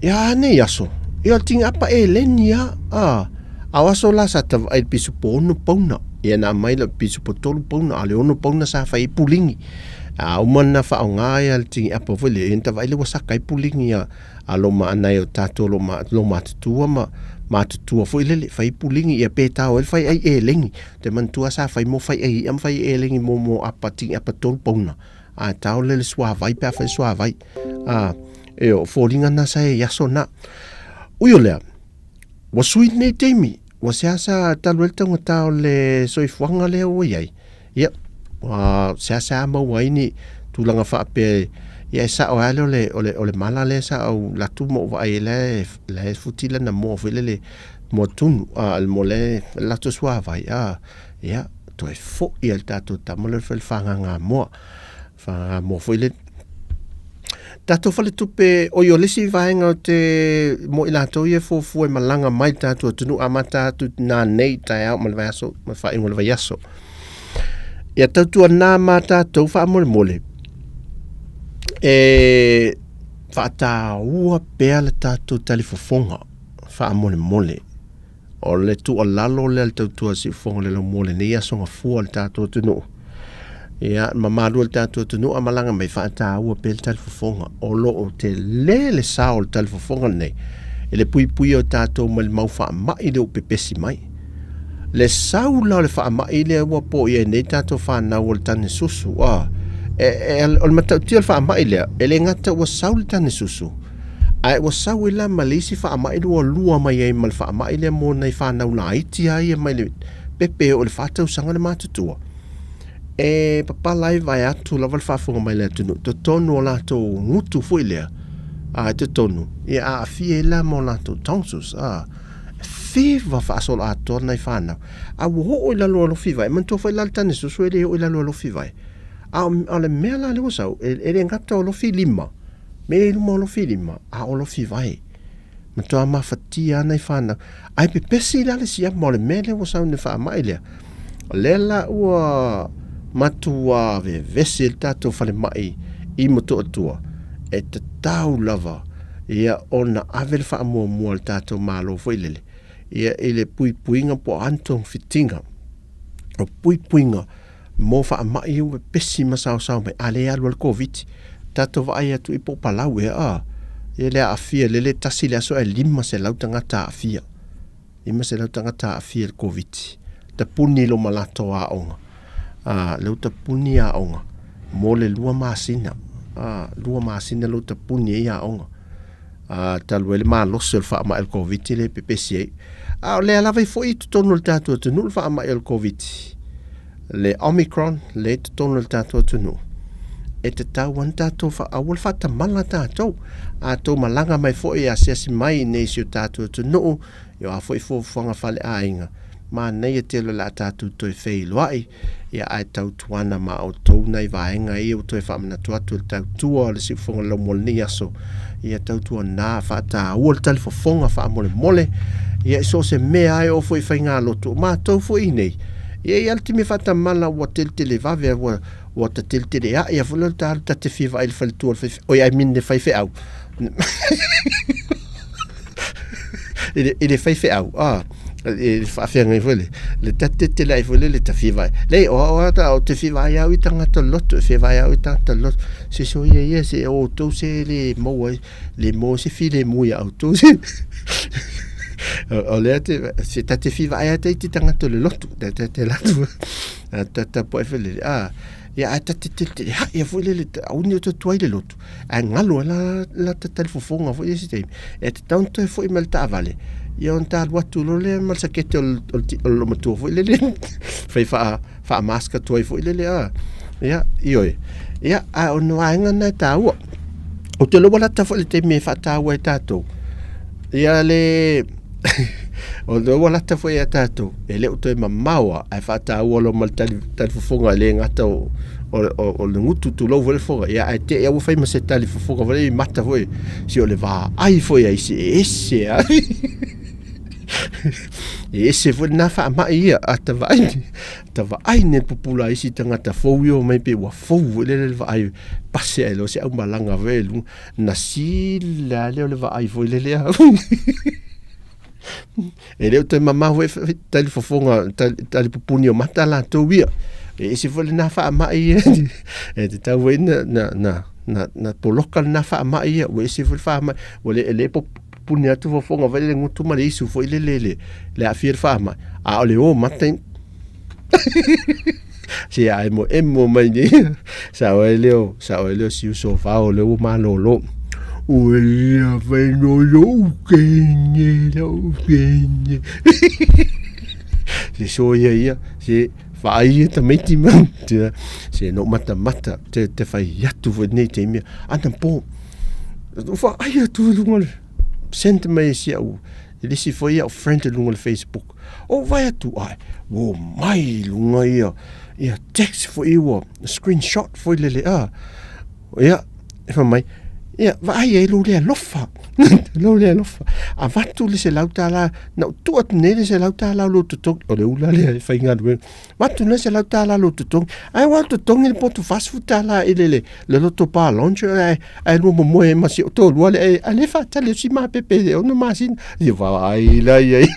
Ia, a nei aso, ia o le tiniʻapa eleni lava, a, a o aso la sa ta vaai i le pisupo ono pauna. Ia na aumai le pisupo tolu pauna, a o le ono pauna sa fai ai puligi. A uma ona faaaoga ia le tiniʻapa foi lea, ia na ta vaai lea ua saka ai puligi a, a lo ma nai o tatou lo ma lo matutua ma matutua foi lele fai puligi ia pe tao ai le fai ai elegi. Te manatua sa fai mo fai ai i'a ma fai elegi mo mo apa tiniʻapa tolu pauna. A tao lele suavai pe a fai suavai. A e o foliga na sa e i aso na. Ui o lea, ua sui lenei taimi, ua seasea talu ai le taugata o le soifuaga lea ua i ai. Ia, ua seasea maua ai ni tulaga faapea, ia e sao ai lea o le, o le, o le mala lea sa ou alu atu ma ou vaai ai la e, la e futi lana moa foi lele, moa tunu, a, le moa lea e latou suavai, a, ia, toe foi lava le tatou tama lea e fai le fagaga moa, fagaga moa foi lele. Tatou faletupe, oi o le isi vaega o te mo i latou ia e fuafua e malaga mai i le tatou atunuu amata atu nanei taeao ma le vaiaso ma le faaiuga o le vaiaso. Ia tautuana ma tatou faamolemole e faataua pea le tatou talifofoga faamolemole. O le tuualalo lea a le tautua siufofoga o le laumua o lenei aso gafua o le tatou atunuu. Ia, mamalu o le tatou atunuu a malaga mai faataua pea le talifofoga. O lo o tele le sao o le talifofoga lenei i le puipuia o tatou mai le mau faamai lea ua pepesi mai. Le sau la o le faamai lea ua poia ai nei tatou fanau o le tane susu, a, e, e, o le matautia o le faamai lea, e le gata ua sau le tane susu, Ae ua sau ai la ma le isi faamai lea ua lua mai ai ma le faamai lea mo nai fanau laiti lava ia mai le pepe e oo i le fa tausaga le matutua. E papala ai vaeatu lava le faafofoga mai le atunuu, totonu o latou gutu foi lea, a i totonu, ia aafia ai la ma o latou tonsils, a fever faasoloatoa nai fanau. A ua oo i lalo o alofi vae, manatua foi la le tane susu e le oo i lalo o alofi vae. A o le mea la lea ua sau, e le gata o alofi lima, Me i luma o lofi lima, a o lofi vae. Matua mafatia ana i whanau. Ai pepesi la le siama o le mea lea ua sau nei faamai lea. O lea la ua matua vevesi le tatou falemai i Motootua, e tatau lava ia ona ave le faamuamua a le tatou Malo foi lele ia i le puipuiga po o a ni togafitiga o puipuiga mo faamai ia ua pepesi ma saosao mai, a lea e alu ai le Koviti. Tatou vaai atu i po o Palau ea, a, ia le aafia, lele tasi le aso ae 500 tagata aafia. 500 tagata aafia i le Koviti. Tapuni lo ma latou aoga. A, lea ua tapuni aoga mo le lua masina. A, lua masina lea ua tapuni ai aoga. A, talu ai le malosi o le faamai o le Koviti lea e pepesi ai. A o lea lava e foi i totonu o le tatou atunuu le faamai o le Koviti. Le Omicron lea i totonu o le tatou atunuu, e tatau ana tatou aua le faatamala tatou. A tou malaga mai foi e asiasi mai i nei i si o tatou atunuu, i o a foi fuafuaga faaleaiga, manaia tele o le a tatou toe feiloai, ia ae tautuana ma outou nai vaega ia ua toe faamanatu atu e le tautua o le siufofoga o le laumua o lenei aso, ia tautuana faataua le talifofoga faamolemole, ia i so o se mea lava e oo foi i faigalotu, o matou foi i inei, ia e i ai lava le taimi faatamala ua teletelevave ua ua ta teletelea'i a foi lea o le ta alu ta te fia vaai i le faletua o le faifeau, oi I mean le faifeau i le faifeau a i le faafeagai foi lea le ta teteleai foi lele ta fia vaai leai o au a ou te fia vaai au i tagata loto e fia vaai au i tagata loto se soia ia se o outou se le maua ai le maua se filemu ia outou se o lea te se ta te fia vaai atu i te tagata o le lotu ta ta te latu ta tapuai foi lele a ia ae ta te teletelehai a foi lele aua ne i toe tuai le lotu Ae galo ai la la ta talifofoga foi se taimi. E tatau ona toe foi mai le taavale, ia ona ta alu atu loa lea ma le sakete o le, o le, o le loomatua foi lele fai faa, faa-mask atu ai foi lele a. Ia, ioe. Ia, a o le vaega lena e taua. Ou te iloa ua lata foi le taimi e faataua ai tatou. Ia le o lea ua lata foi ia tatou, e le o toe mamao lava, ae faataua loa ma le tali, talifofoga e le gata o, o, o, o le gutu tulou foi le fofoga, ia ae te i lava ua fai ma se talifofoga foi lea i mata foi, se o le vaai foi a isi e ese lava. E ese foi lena faamai ia, a ta vaai, ta vaai nei pupula a isi tagata fou ia omai pei ua fou foi lele le vaai, pase ae loa se aumalaga foi i luga. Na sila lea o le vaai foi lele a. E le o toe mamao foi talifofoga, talipupuni o mata latou ia. E ese foi lena faamai ia. E tatau foi na, na, na, na, na poloka lena faamai ia. Ua ese foi le faamai. Ua le, e le pupuni atu fofoga foi lele gutu ma le isu foi lele le, le aafia le faamai. A o le o mata Se a emo emo mai nei. Sao ai lea, sao ai lea si uso vao lea ua malolo. Ua ia fai no lou kene, lou kene. Se so ia ia, se vaai ia tamaiti ma, te, se no matamata, te, te fai atu foi nei taimi. Ana po, vaai atu i luga o le, send mai e si au, i le isi foi au friend i luga o le Facebook. Ou vaai atu ai, ua omai i luga ia, ia text foi ua screenshot foi lele a. Ia, e fai mai, ia, vaai ai lou le alofa. Lou le alofa. Avatu le $100, na ou tuu atu nei le $100 o lou totogi. O le ula lea e faigaluega. Avatu nei le $100 lou totogi. Ae ua totogi le potu $40 i le, le, le loto pa launch, ae, ae lua momoe ai ma si ou toalua lea, ae, ae le faatali o si mapepe i le 6 masina. Ia vaai la i ai.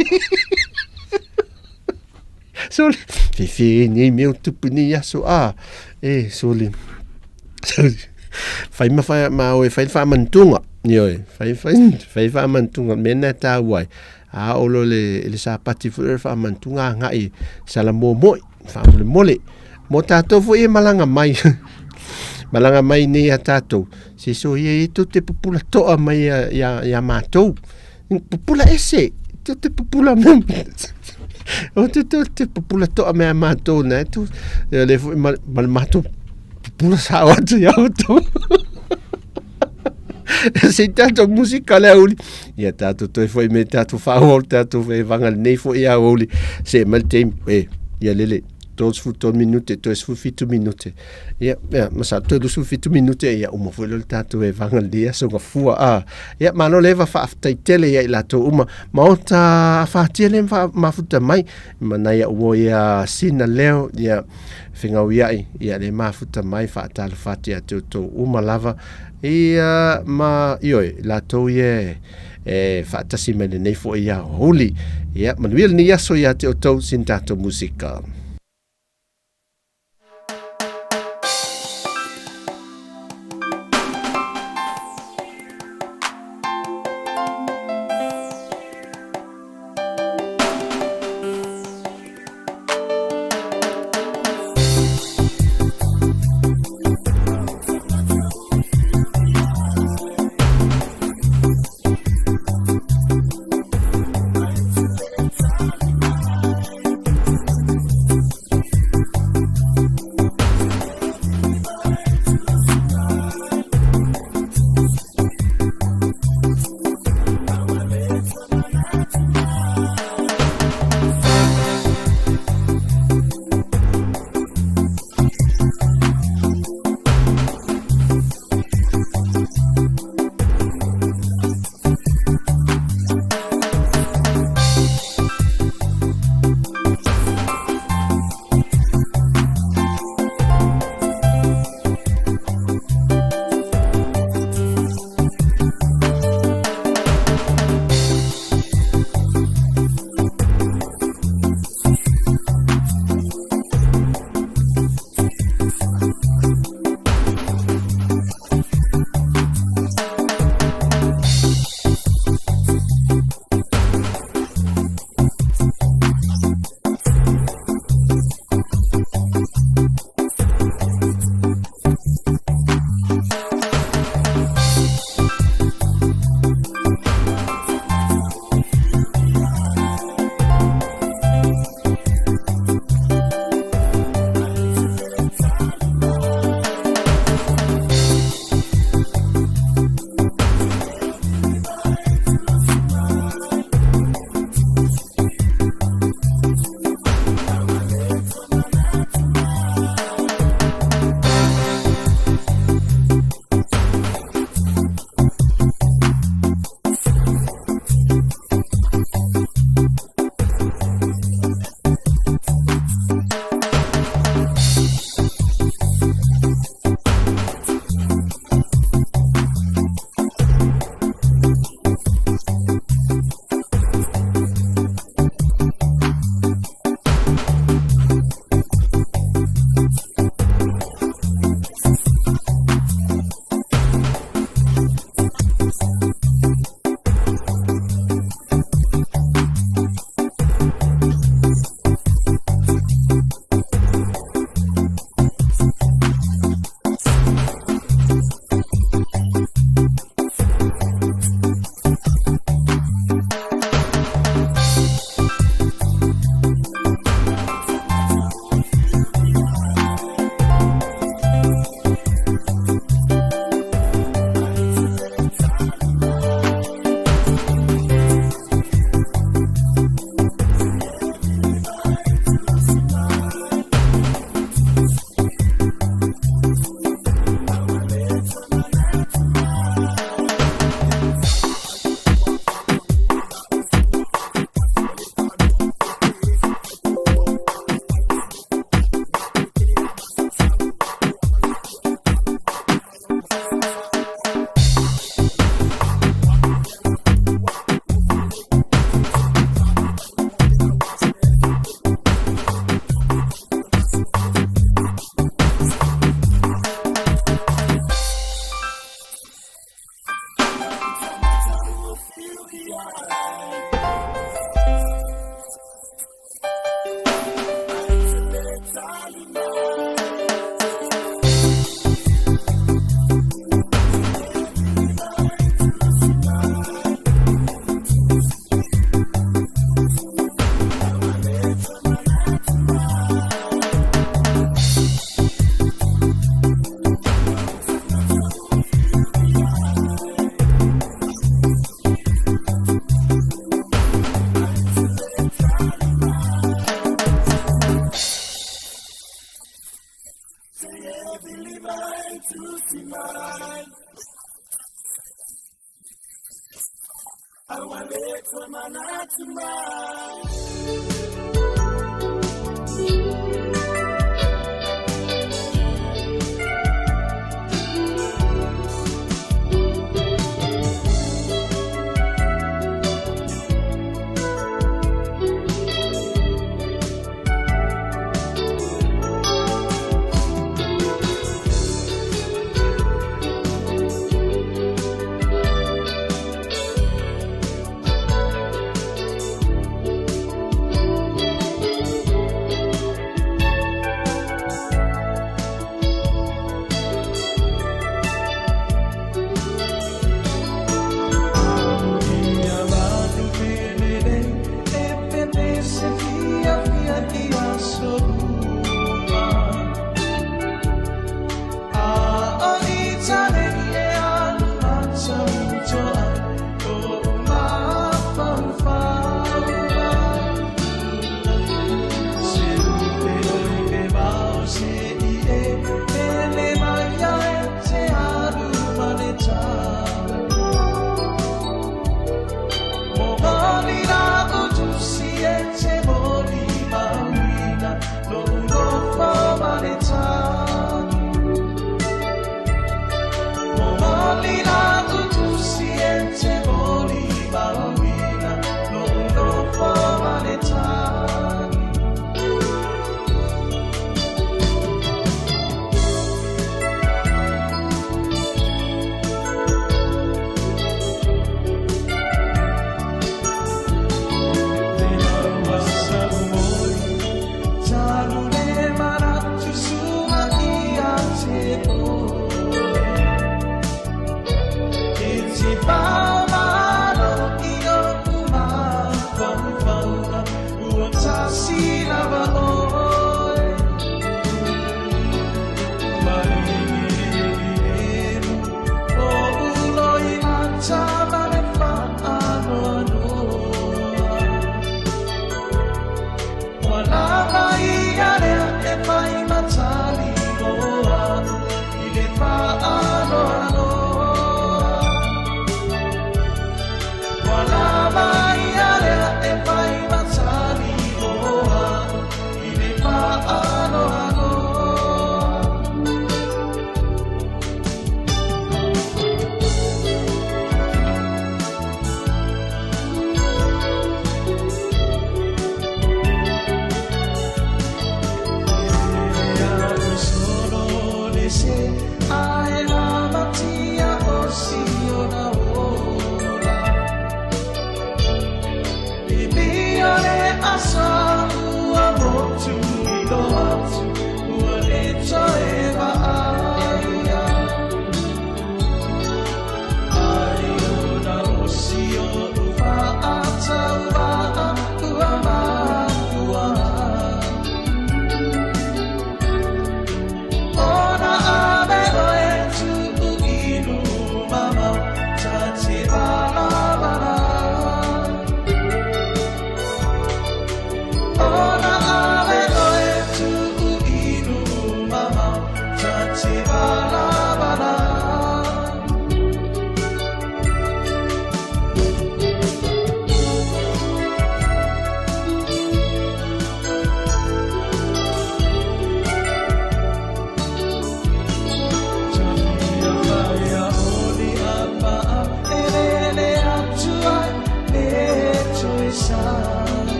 Sole, fefe nei mea o tupu nei aso, a, e, sole, sole, fai ma fai, ma oe fai le faamantuga, ioe, fai, fai, fai faamantuga, mea na e tāua ai, a oo loa i le, i le Sapati foi lea o le faamantuga agai Salamua moi, faamolemole. Mo tātou foi e malaga mai, malaga mai nei a tātou, se soia ia tou te pupula toa mai ia, ia, ia mātou. Pupula ese, tou te pupula mai. O te, te, te pupula toa mai a mātou, nā e tou, ia le foi ma, ma le mātou pupula sao atu ia outou. Se i tātou musika le aoauli. Ia tātou toe foi me tātou whaoa o tātou whaewaga lenei foi i aoauli. Se mai le taimi, e, ia lele, 33 minute, 37 minute. Ia, ia, ma sa 37 minute, ia uma foi lea o le tātou whaewaga lenei aso gafua. A, ia, malo leva faafetai tele ia i latou uma. Maota awhatia le mafuta mai, ma nai au o ia sina leo, ia, fegauiai, ia le mafuta mai faatalofa atu ia te outou uma lava. Ia, ma, ioe, latou ia e faatasi mai lenei foi ia huli. Ia, manuia lenei aso ia te outou sin tatou musika.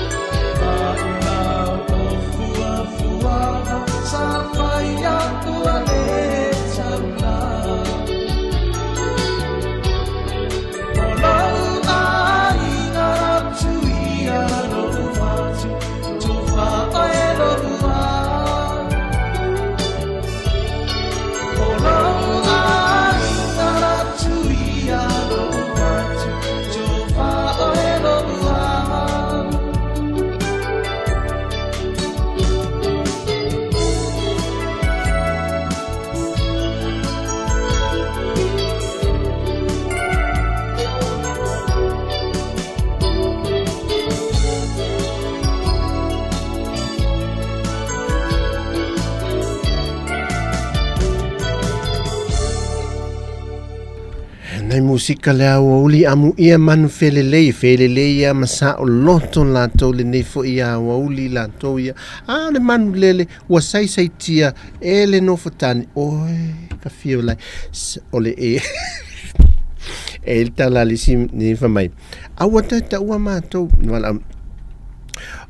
Ou Nai musika le aoauli amuia manu felelei, felelei ia ma saoloto latou lenei foi aoauli latou ia. A o le manu lele ua saisaitia e le nofotane, oi ka fia lai, o le e e le tala a le isi ni fai mai, aua toe taua matou, valaau.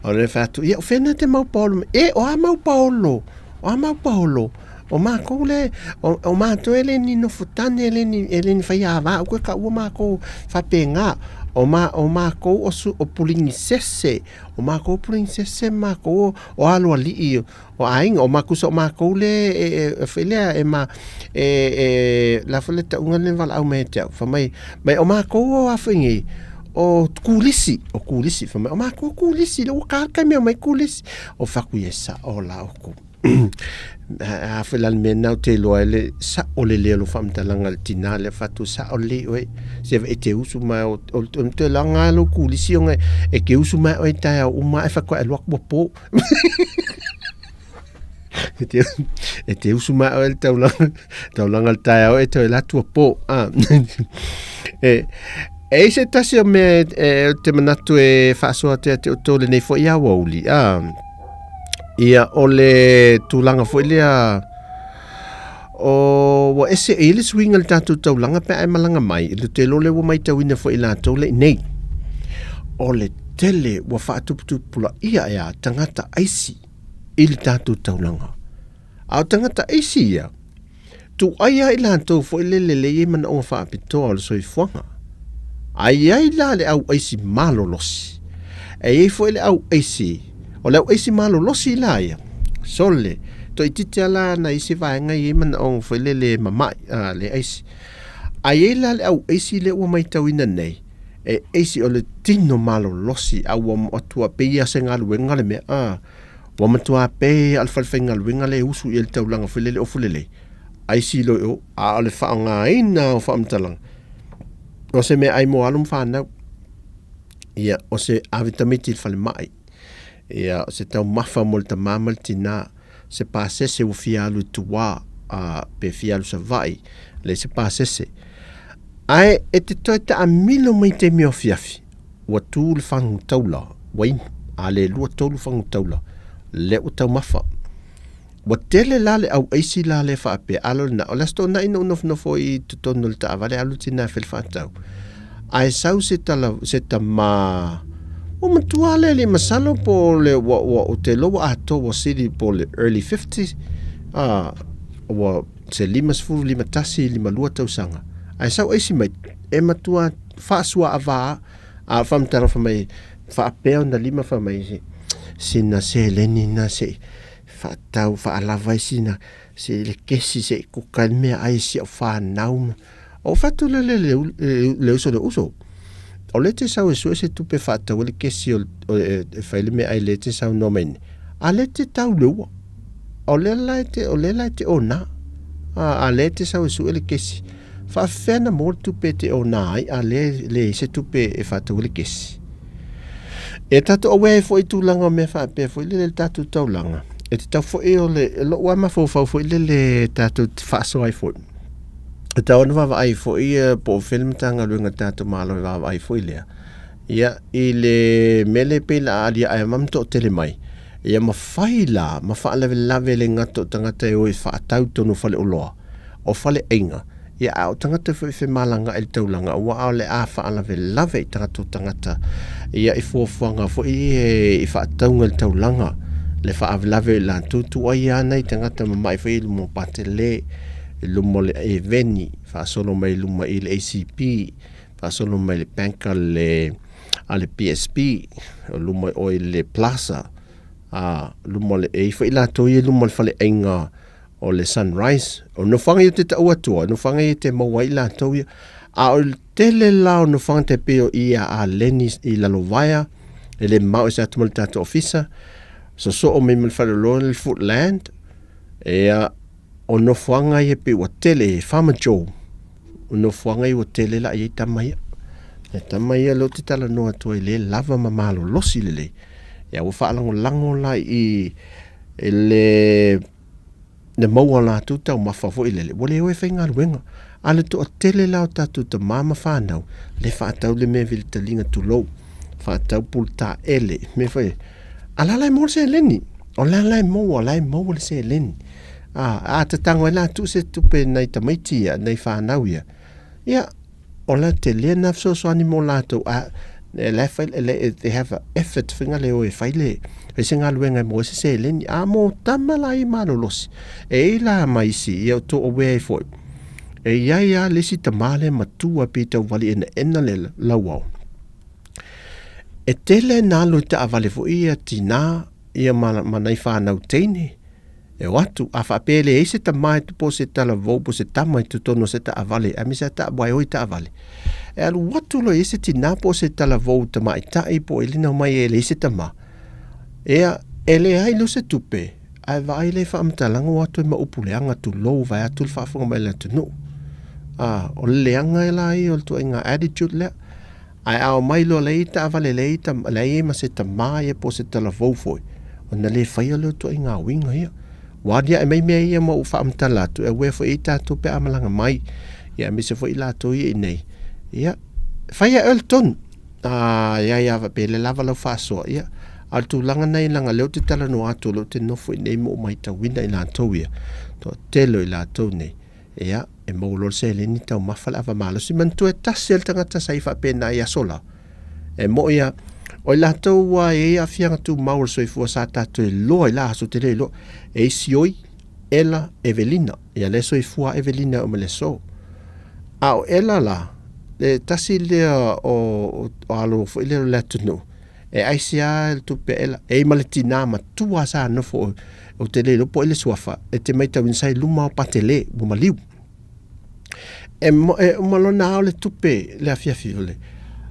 O le fai atu, ia o fea na te mau paolo mai? E, o a mau paolo? O a mau paolo? O makou le, o, o matou e le ni nofotane, e le ni, e le ni faiāvā, uka ka ua makou faapena. O, ma, o makou o, su, o puligisese, o makou o puligisese makou o, o aloalii o aiga, o makou sa o makou le, e, e, e foi lea, e ma, e, e, la foi le tauga le valaau mai ia te au, fai mai, mai o makou o a foi nei, o kulisi, o kulisi, fai mai, o makou o kulisi, le ua ka mea mai kulisi. O faku ia sao la oukou. A foi la le mea lena ou te iloa ai le sao lelei o lou faamatalaga i le tina lea fatu sao lelei oe se e te usu mai o o te laga lou kulisi ona e te usu mai oe i taeao uma ae faatoa e alu atu ua po. E te, e te usu mai oe le taulaga, taulaga le taeao e toe alu atu ua po. Ah. E, e i se tasi o mea e, e, te manatu e faasoa atu ia te outou lenei foi aoauli. Ah. Ia, o le tulaga foi lea o ua ese e i ai le suiga i le tatou taulaga pe a e malaga mai, i te iloa lea ua matauina foi e latou le i nei. O le tele ua faatuputupulaia ea tagata aisi i le tatou taulaga. A o tagata aisi ia, Tuai lava i latou foi lele lea e i ai manaoga faapitoa o le soifuaga. A i ai la le au aisi malolosi, e i ai foi le au aisi, o le au aisi malolosi la ia, sole, toaitiiti lava la nai isi vaega e i ai manaoga foi lele e mama'i, a, le aisi. A i ai la le au aisi lea ua matauina nei, e aisi o le tino malolosi, a ua matua pei lava o se galuega le mea, a. Ua matua pē a le falefaigaluega lea e usu i ai le taulaga foi lele ofu lelei, aisi loa i o, a o le faaaogaina o faamatalaga, o se meaai mo alo ma fanau. Ia, o se ave tamaiti i le falemai, ia, o se taumafa mo le tamā ma le tinā, se pasese ua fia alu i tua, a, pe fia alu Savaii, leai se pasese. Ae e te toe taamilo mai i taimi o afiafi, ua tu le fagu taula, ua inu, a le lua tolu fagu taula, lea ua taumafa. Ua tele la le au aisi la lea faapea, alo lena, o le Aso Toonai na ou nofonofo i totonu o le taavale alu tina e fai le faatau, ae sau se tala, se tamā, ua matua le alii masalo po o le, ua, ua, ou te iloa ua atoa ua sili po o le early fifties, a, ua se 50, 51, 52 tausaga, ae sau aisi mai, e matua faasuaavaa a faamatala fai mai faapea ona lima fai mai sina seleni na se i faatau faalava ai sina se le kesi se i kuka ai le meaai a si au fanau ma ou fai atu lea i le uso lea, uso o lea e te sau e sue se tupe e faatau ai le kesi e fai le meaai lea e te saunoa mai nei a lea e te tau i le ua o lea la e te o lea la e te ona a lea e te sau e sue le kesi Faafefea na maua le tupe e te ona ai a lea e leai se tupe e faatau ai le kesi? E tatou aware ai foi i tulaga o mea faapea foi lele le tatou taulaga. E tatau foi o le lou lava mafaufau foi lele tatou te faasoa ai foi. E tatau ona vaavaai foi po o fea le Matagaluega a le tatou Malo e vaavaai foi lea. Ia, i le mea lea pei o le a aliae ma toatele mai, ia mafai la ma faalavelave le gata o tagata e o e faatau i totonu o faleoloa. o faleaiga, ia a o tagata foi e femalagaai i le taulaga, aua o le a faalavelave i tatou tagata, ia i fuafuaga foi ia i faatauga i le taulaga, le faalavelave i latou tuai lava nai tagata mamae foi i luma o Patele, i luma o le Eveni, faasolo mai i luma i le ACP, faasolo mai i le bank a le a le PSB, o luma o i le Plaza, a luma o le, e i ai foi latou ia i luma o le faleaiga o le Sunrise, o nofoaga ia ou te tau atua, o nofoaga ia te maua ai latou ia. A o le tele la o nofoaga te pei o i a Aleni i Lalovaea, e le mamao ese atu ma le tatou ofisa, sosoo mai ma le faleoloa le Foodland, ia, o nofoaga ia pei ua tele, Farmer Joe, o nofoaga ia ua tele la i ai tama ia. Ia tama ia lea ou te talanoa atu ai lea e lava ma malolosi lelei. Ia ua faalagolago la i i le le maua o latou taumafa foi lele, ua le o e faigaluega. A le toatele la o tatou tama ma fanau, le faatau le mea vilitaliga tulou, faatau pulutaele, mea foi, a la la e maua le seleni. O la la e maua, la e maua le seleni. A, a tatago ai la tuu se tupe nai tamaiti ia, nai fanau ia, ia, o la tele na fesoasoani mo latou a la e fai they have a effort faiga le o e fai le fai se galuega e maua ai se seleni a mo tama la ia malolosi e i ai la ma isi ia o tou aware ai foi e i ai lava le isi tama lea matua pei tau vali enaena le lauao e tele na alu i taavale foi ia tina ia ma, ma nai fanau teine E o atu, a faapea e leai se tama po o se talavou po o se tama i totonu o se taavale, aemaise lava aua e o i taavale, e alu atu loa i ai se tinā po o se talavou tamaitai po o elina mai e leai se tama, ia, e leai loa se tupe, ae vaai lea i faamatalaga o atu ai ma upu leaga, tulou, vaeatu le faafofoga mai a le atunuu. A, o le leaga la ia o le ituaiga attitude lea. Ae a omai loa leai taavale leai leai ai ma se tama ia po o se talavou foi, ona le faia lea o ituaiga uiga ia. Ua aliae mai mea ia ma ua faamatala atu, e aware foi ai tatou pe a malaga mai, ia aemaise foi i latou ia i inei, ia, fai lava oe le tonu. A i ai lava pe le lava lau faasoa, ia, a o le tulaga lena ia leaga o lea ou te talanoa atu o lea ou te nofo i inei ma ou matauina i latou ia, toatele o i latou nei, Ia, e maua loa le seleni taumafa le ava malosi. Manatua e tasi lava le tagata sa i faapena i aso la. E moi lava, o i latou ua i ai aafiaga tumau o le soifua sa tatou iloa i la aso, ou te le iloa, e i Sioi, Ela, Evelina. Ia lea e soifua lava Evelina e oo mai le aso. A o Ela la, le tasi lea o alo foi lea o le atunuu, E aisea le tupe a ela? E i ma le tinā matua sa nofo ou te le iloa po o ai le suafa, e te maitauina sa i luma o Patele ua maliu. E, e uma lona ao le tupe le afiafi o le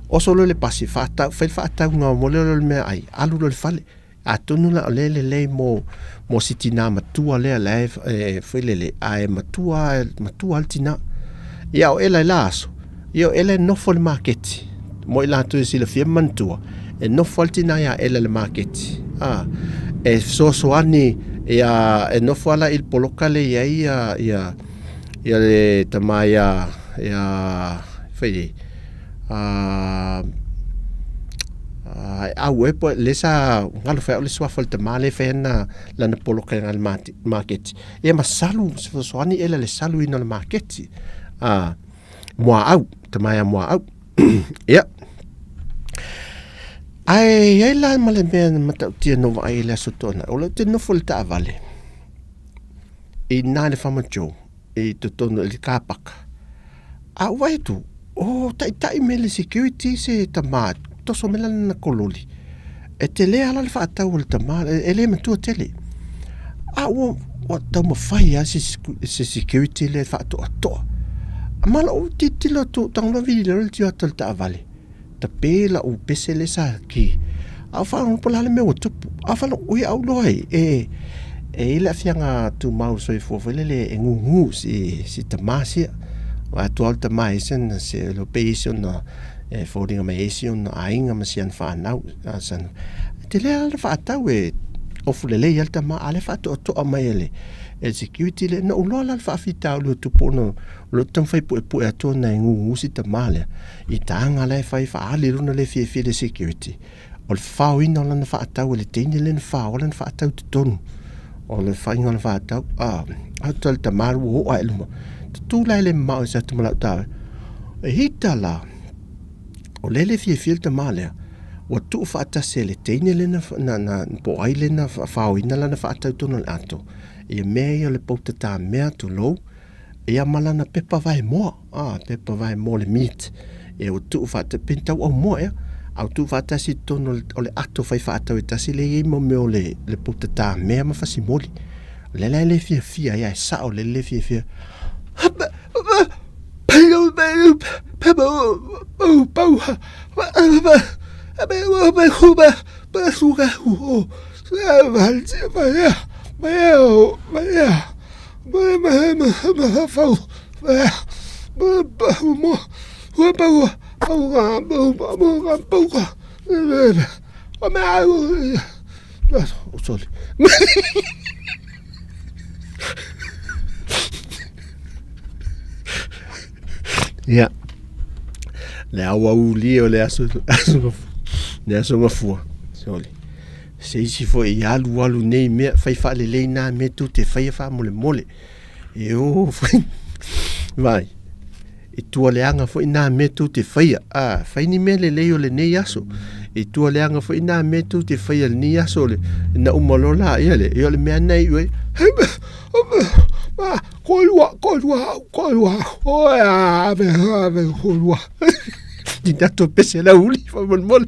oso loa le pasi, faatau, fai le faatauga mo lea o le mea ai, alu loa i le fale. Atonu la o lea e lelei mo, mo si tinā matua lea la e, e foi lele, a e matua, matua le tinā. Ia o ela i la aso, Ia o Ela e nofo i le maketi. Mo i latou e silafia ma manatua, e nofo lava le tina ia Ela i le maketi. A, e fesoasoani ia, e nofo lava la i le poloka lea e i ai ia, ia, ia le tama ia, ia, fai nei, a, a, e au e po, lea sa galo foi au le suafa o le tama lea e fai ana lana poloka i le maketi. Ia ma salu, fesoasoani Ela i le saluina o le maketi. A, Muaau, tamaea Muaau. Ia. Ae i ai la ma le mea na matautia na vaai i le aso Toonai, o lea ou te nofo i le taavale i ina i le Farmer Joe i totonu i le car paka. A ou vaai atu, o taitai mai le security se tama, toso mai lana kololi. E tele lava la le faatau a le tama, e le matua tele. A ua, ua taumafai lava se, se security lea e faatoatoa. Ma lou tilotilo atu, tago loa vili loa le tio atu o le taavale, tape lau pese lea sa ki. A ou faalogo po o le a le mea ua tupu. A ou faalogo, ui au loa e, e, e i ai le aafiaga tumau o le soifua foi lele e gugu si, si tama sia. Vaai atu lava le tama e i ai sana, se, le iloa pe i ai se ona e foliga mai ai si ona aiga ma si ana fanau. E tele lava le faatau e ofu lelei ai le tama, a o lea e faatoatoa mai e le e le security lea. Na ou iloa la le faafitauli o tupu ona o lo o taumafai puepue atu ona e gugu si tama lea i taga la e fai faaali lona le fiafia i le security. O le faoina o lana faatau e le teine lea na faoa lana faatau i totonu o le faiga o le faatau. A, atu le tama ua oo ae i luma. Tutū la e le mamao ese atu ma lau taavale. E hita la, o lea le fiafia le tama lea, ua tuu faatasi e le teine lea na, na, na, po o ai lea na faoina lana faatau i totonu o le ato, ia mea ia o le pouta mea, tulou, ia ma lana pepa vaemoa, a, pepa vaemoa o le meat, ia ua tuu faatasi, pe ni tau aumoa ea, a ua tuu faatasi i totonu o le ato fai faatau e tasi lea e i ai mo mea o le, le pouta tamea ma fasimoli. O lea la e le fiafia ai, a e sao o lea e le fiafia. Sorry. Ia, le aoauli o le aso, aso, le aso gafua. Sole. Se isi foi i alualu nei mea, fai faalelei nā mea tou te faia faamolemole. E o foi, vai, e tua leaga foi nā mea tou te faia. A, fai ni mea lelei o lenei aso. E tua leaga foi nā mea tou te faia lenei aso le, na uma loa la ia le, ia o le mea na iu ai, Kolua, kolua, kolua, oe ave, ave, kolua. Ni tatou pese la uli, faamolemole.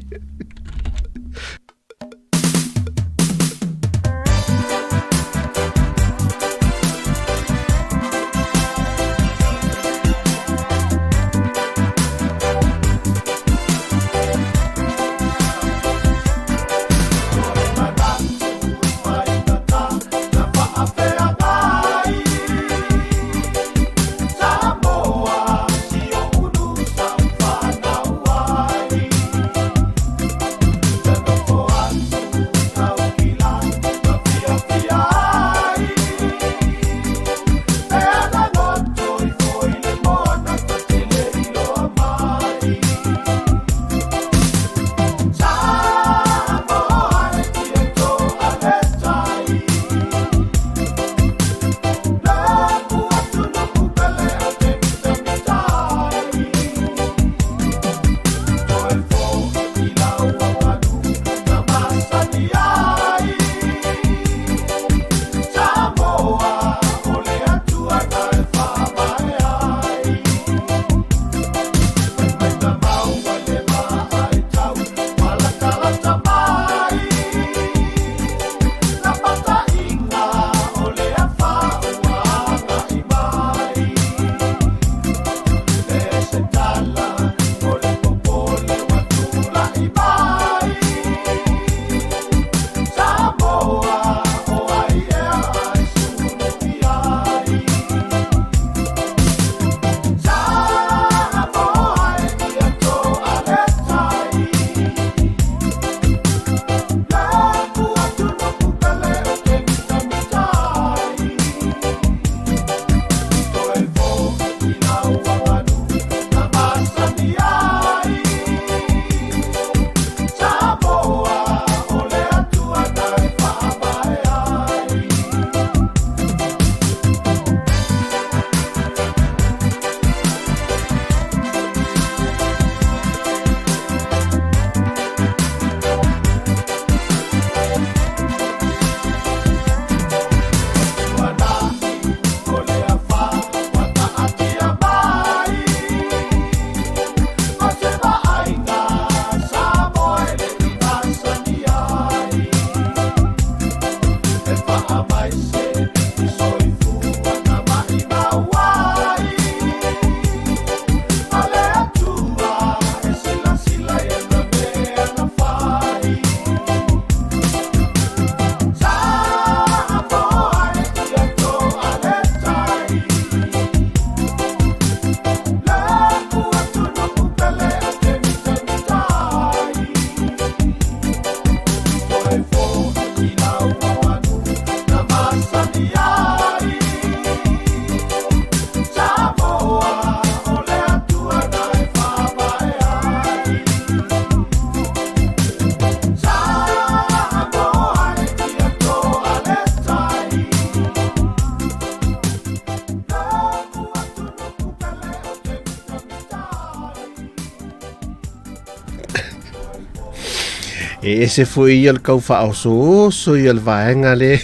E ese foi ia le kau faaosooso ia le vaega le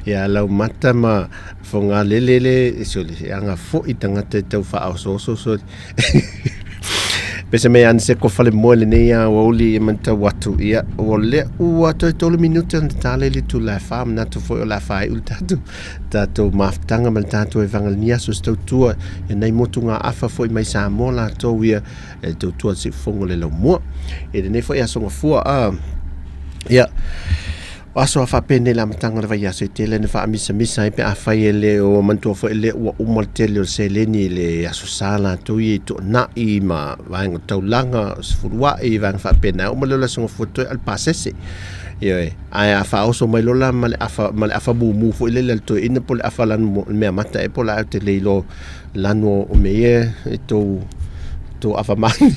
ia Laumata ma Fogalele le sole e aga foi tagata e tau faaosooso sole. Pese mea ana se ko fale moe lenei a aoauli e matau atu ia ua lea ua toe tolu minute ona tatala i le itula e wha manatu foi o le a whaaiu le tatou tatou mafutaga ma le tatou evangelini aso se tautua ia nei motu ngā afa foi mai Samoa latou ia e tautua se fofoga o le laumua. E lenei foi aso gafua a ia. O aso a faapenei le amataga o le vaiaso e tele ina faamisamisa ai pe afai e le o manatua foi lea ua uma le tele o le seleni i le Aso Sa latou ia i Toonai ma vaega o taulaga, o Sefuluai, vaega faapena, e oo mai loa le Aso Gafua toe a le pasese. Ioe, ae a faaoso mai loa la ma le afa, ma le afa mumu foi lele a le toeaina po o le afa lanu le meamata ea po o le a ou te le iloa lanu o mea ia e tou tou afa mani.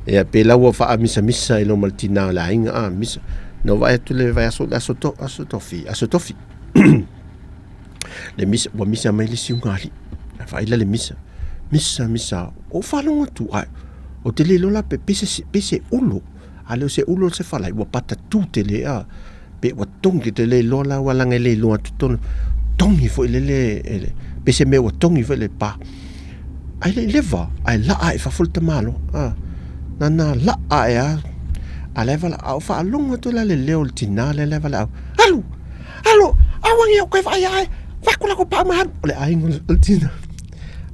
Ia pe la ua faamisamisa i loma le tinā o le aiga a misa. Na ou vaai atu le vaiaso le aso to aso tofi aso tofi. Le misa ua misa mai le isi ugalii. Na vaai la le misa. Misa misa o faalogo atu ai. Ou te le iloa la pe pe se pe se ulu. A le o se ulu o se falai ua pata tu tele a. Pe ua togi te le iloa la ua laga e le iloa atu tonu. Togi foi lele e pe se mea ua togi foi le pa. Ai le i leva, ae laa i fafo le tamaloa. A, na na laa ae a. A la e valaau, faalogo atu la le leo o le tinā lea la e valaau. Alu! Alu! Aua ne i ou toe vaai ae. Vaku la ko pau ma alu. O le aiga o le tinā.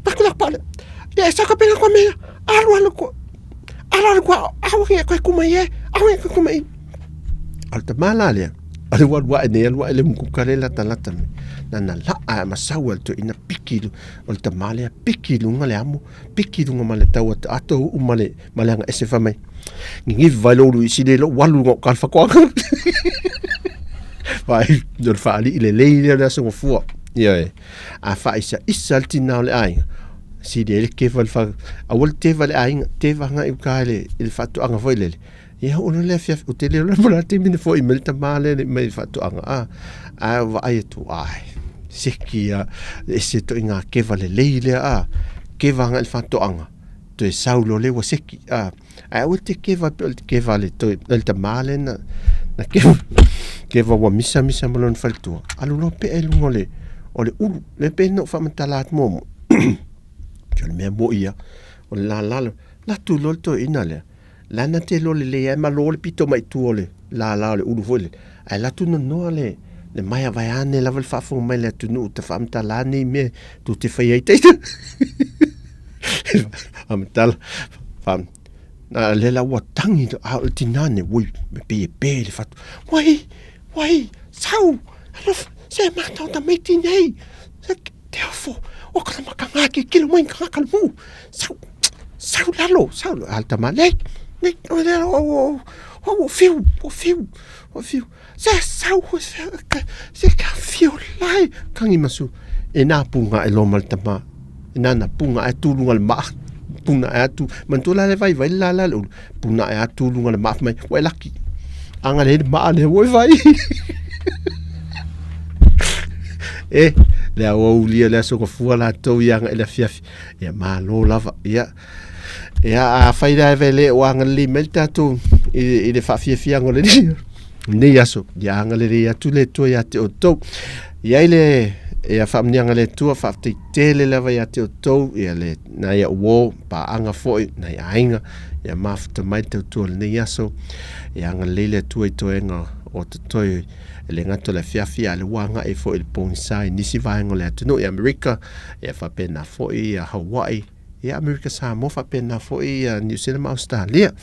Vaku la ko pau le. Ia e saka pena koa mea. Alu alu ko. Alu alu koa. Aua ne i koe kuma i e. Aua ne i koe kuma i. A o le tama la lea, a le ua alu ae nei, alu ae le mukuka le latalata mai. Nana laa ma sau e le toeaina piki o le tama lea, piki i luga le amo, piki i luga ma le tau atu, ato uu ma le, ma le aga ese fai mai. Gigiva vai lou lui sile lou alu luga o ka le whakoanga. Vai, o le whaalii le lei lea o le aso gafua. Ioe, a whaisa isa le tina o le aiga. Sili e le kewa le wha, aua le teva le aiga, teva hanga i uka i le, i le whaatoanga foi lele. Ia oo loa le afiafi, ou te le iloa po o le a le taimi na fo'i mai le tamā lea mai le faatoaga a, ae ou vaai atu, ai, seki a, ese toʻiga keva lelei lea a, keva agai i le faatoaga, toe sau loa lea ua seki a, ae aua e te keva pei o le keva a le toe, le tamā lea na, na keva, keva ua misamisa ma lona faletua, alu loa pea i luga o le, o le ulu, lea pei na ou faamatala atu muamua, o le mea moʻi ia, o le lala, latu loa le toeaina lea, Lana te iloa lelei ai ma lo le pito mai tua o le lala o le ulu foi lele. Ae alu atu nonoa le le maea vaeane lava le faafofoga mai le atunuu ta faamatala nei mea tou te fai ai taita. Faamatala fa na le la ua tangi a o le tinā nei ui me pei e pē le fatu. Wai, wai, sau, alofa, se mata o tamaiti nei. Se te ofo, o ka makanga ke kilo mai ka ka mu. Sau, sau lalo, sau al tama nei. Nei, o le o o o o fiu, o fiu, o fiu. Se sau se se ka fiu lai. Kangi masu. E nā punga e loma le tama. E nā na punga e tūlunga le maa. Puna e atu. Manatua la le vai vai la la le ulu. Puna e atu lunga le maa mai. Ua e laki. Anga le maa le ua e vai. E, le aoauli le aso gafua latou ia agai i le afiafi. Ia malo lava. Ia, ia afai la e vele ua agalelei mai le tatou i, i le faafiafiaga o lenei lenei aso. Ia agalelei atu le Atua ia te outou. I ai le ia faamanuiaga le Atua, faafetai tele lava ia te outou, ia le nai au uo, paaga foi, nai aiga, ia mafuta mai le tautua o lenei aso. Ia agalelei le Atua i toega o totoe e le gata o le afiafi, a o lea ua agai foi i le pogisa i nisi vaega o le atunuu i Amerika, ia faapena foi ia Hawaii, ia Amerika Samoa, faapena foi ia Niu Sila ma Ausetalia.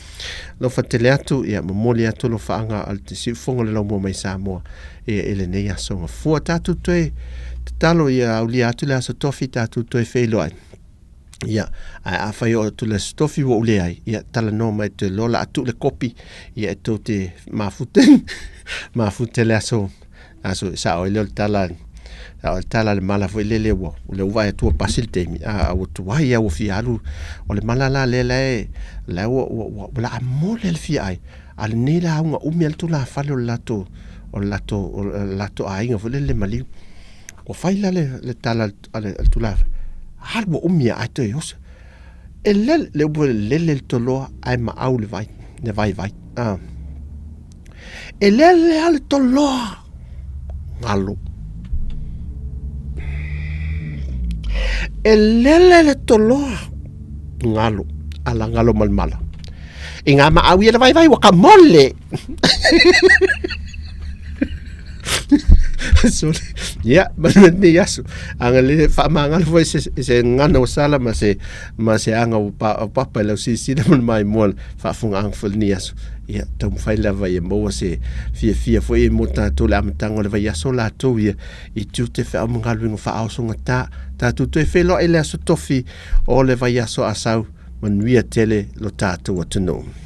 Alofa tele atu, ia momoli atu alofaaga a le siufofoga o le laumua mai Samoa ia i lenei aso gafua. Tatou toe tatalo ia aulia atu le aso tofi tatou toe feiloai. Ia, ae afai e oo atu le aso tofi ua ou leai, ia talanoa mai toe loa la atu le kopi, ia e tou te mafute, mafute le aso, aso e sao ai lea o le tala, sao ai le tala a le mala foi lele ua, o lea ua vaai atu ua pasi le taimi, a, a ua tuai lava ua fia alu, o le mala la lea la e, la ua, ua, ua, ua laa mole le fia ai, a lenei la auga umi lava le tulafale o le latou, o le latou, o le latou aiga foi lele maliu. Ua fai la le, le tala a le, a le tulafale, alu ua umi ae toe oso. E lele, le upu foi lele, lele le toloa ae maau le vai, le vaivai. Ah. E lele lava le toloa, galo. E lele le toloa, galo, ala galo ma le mala. I ngā maau ia le vaivai, ua ka mole. Sorry. Ia, manuia lenei aso. Aga le faamagalo foi se, se gagana ua sala ma se, ma se aga ua pa, ua papa i lau silasila ma le maimoa faafofogaaga foi lenei aso. Ia, taumafai lava ia maua se fiafia foi mo tatou le amataga o le vaiaso latou ia i tiute feau ma galuega faaosogata. Tatou toe feiloai i le aso tofi o le vaiaso a sau, manuia tele lo tatou atunuu.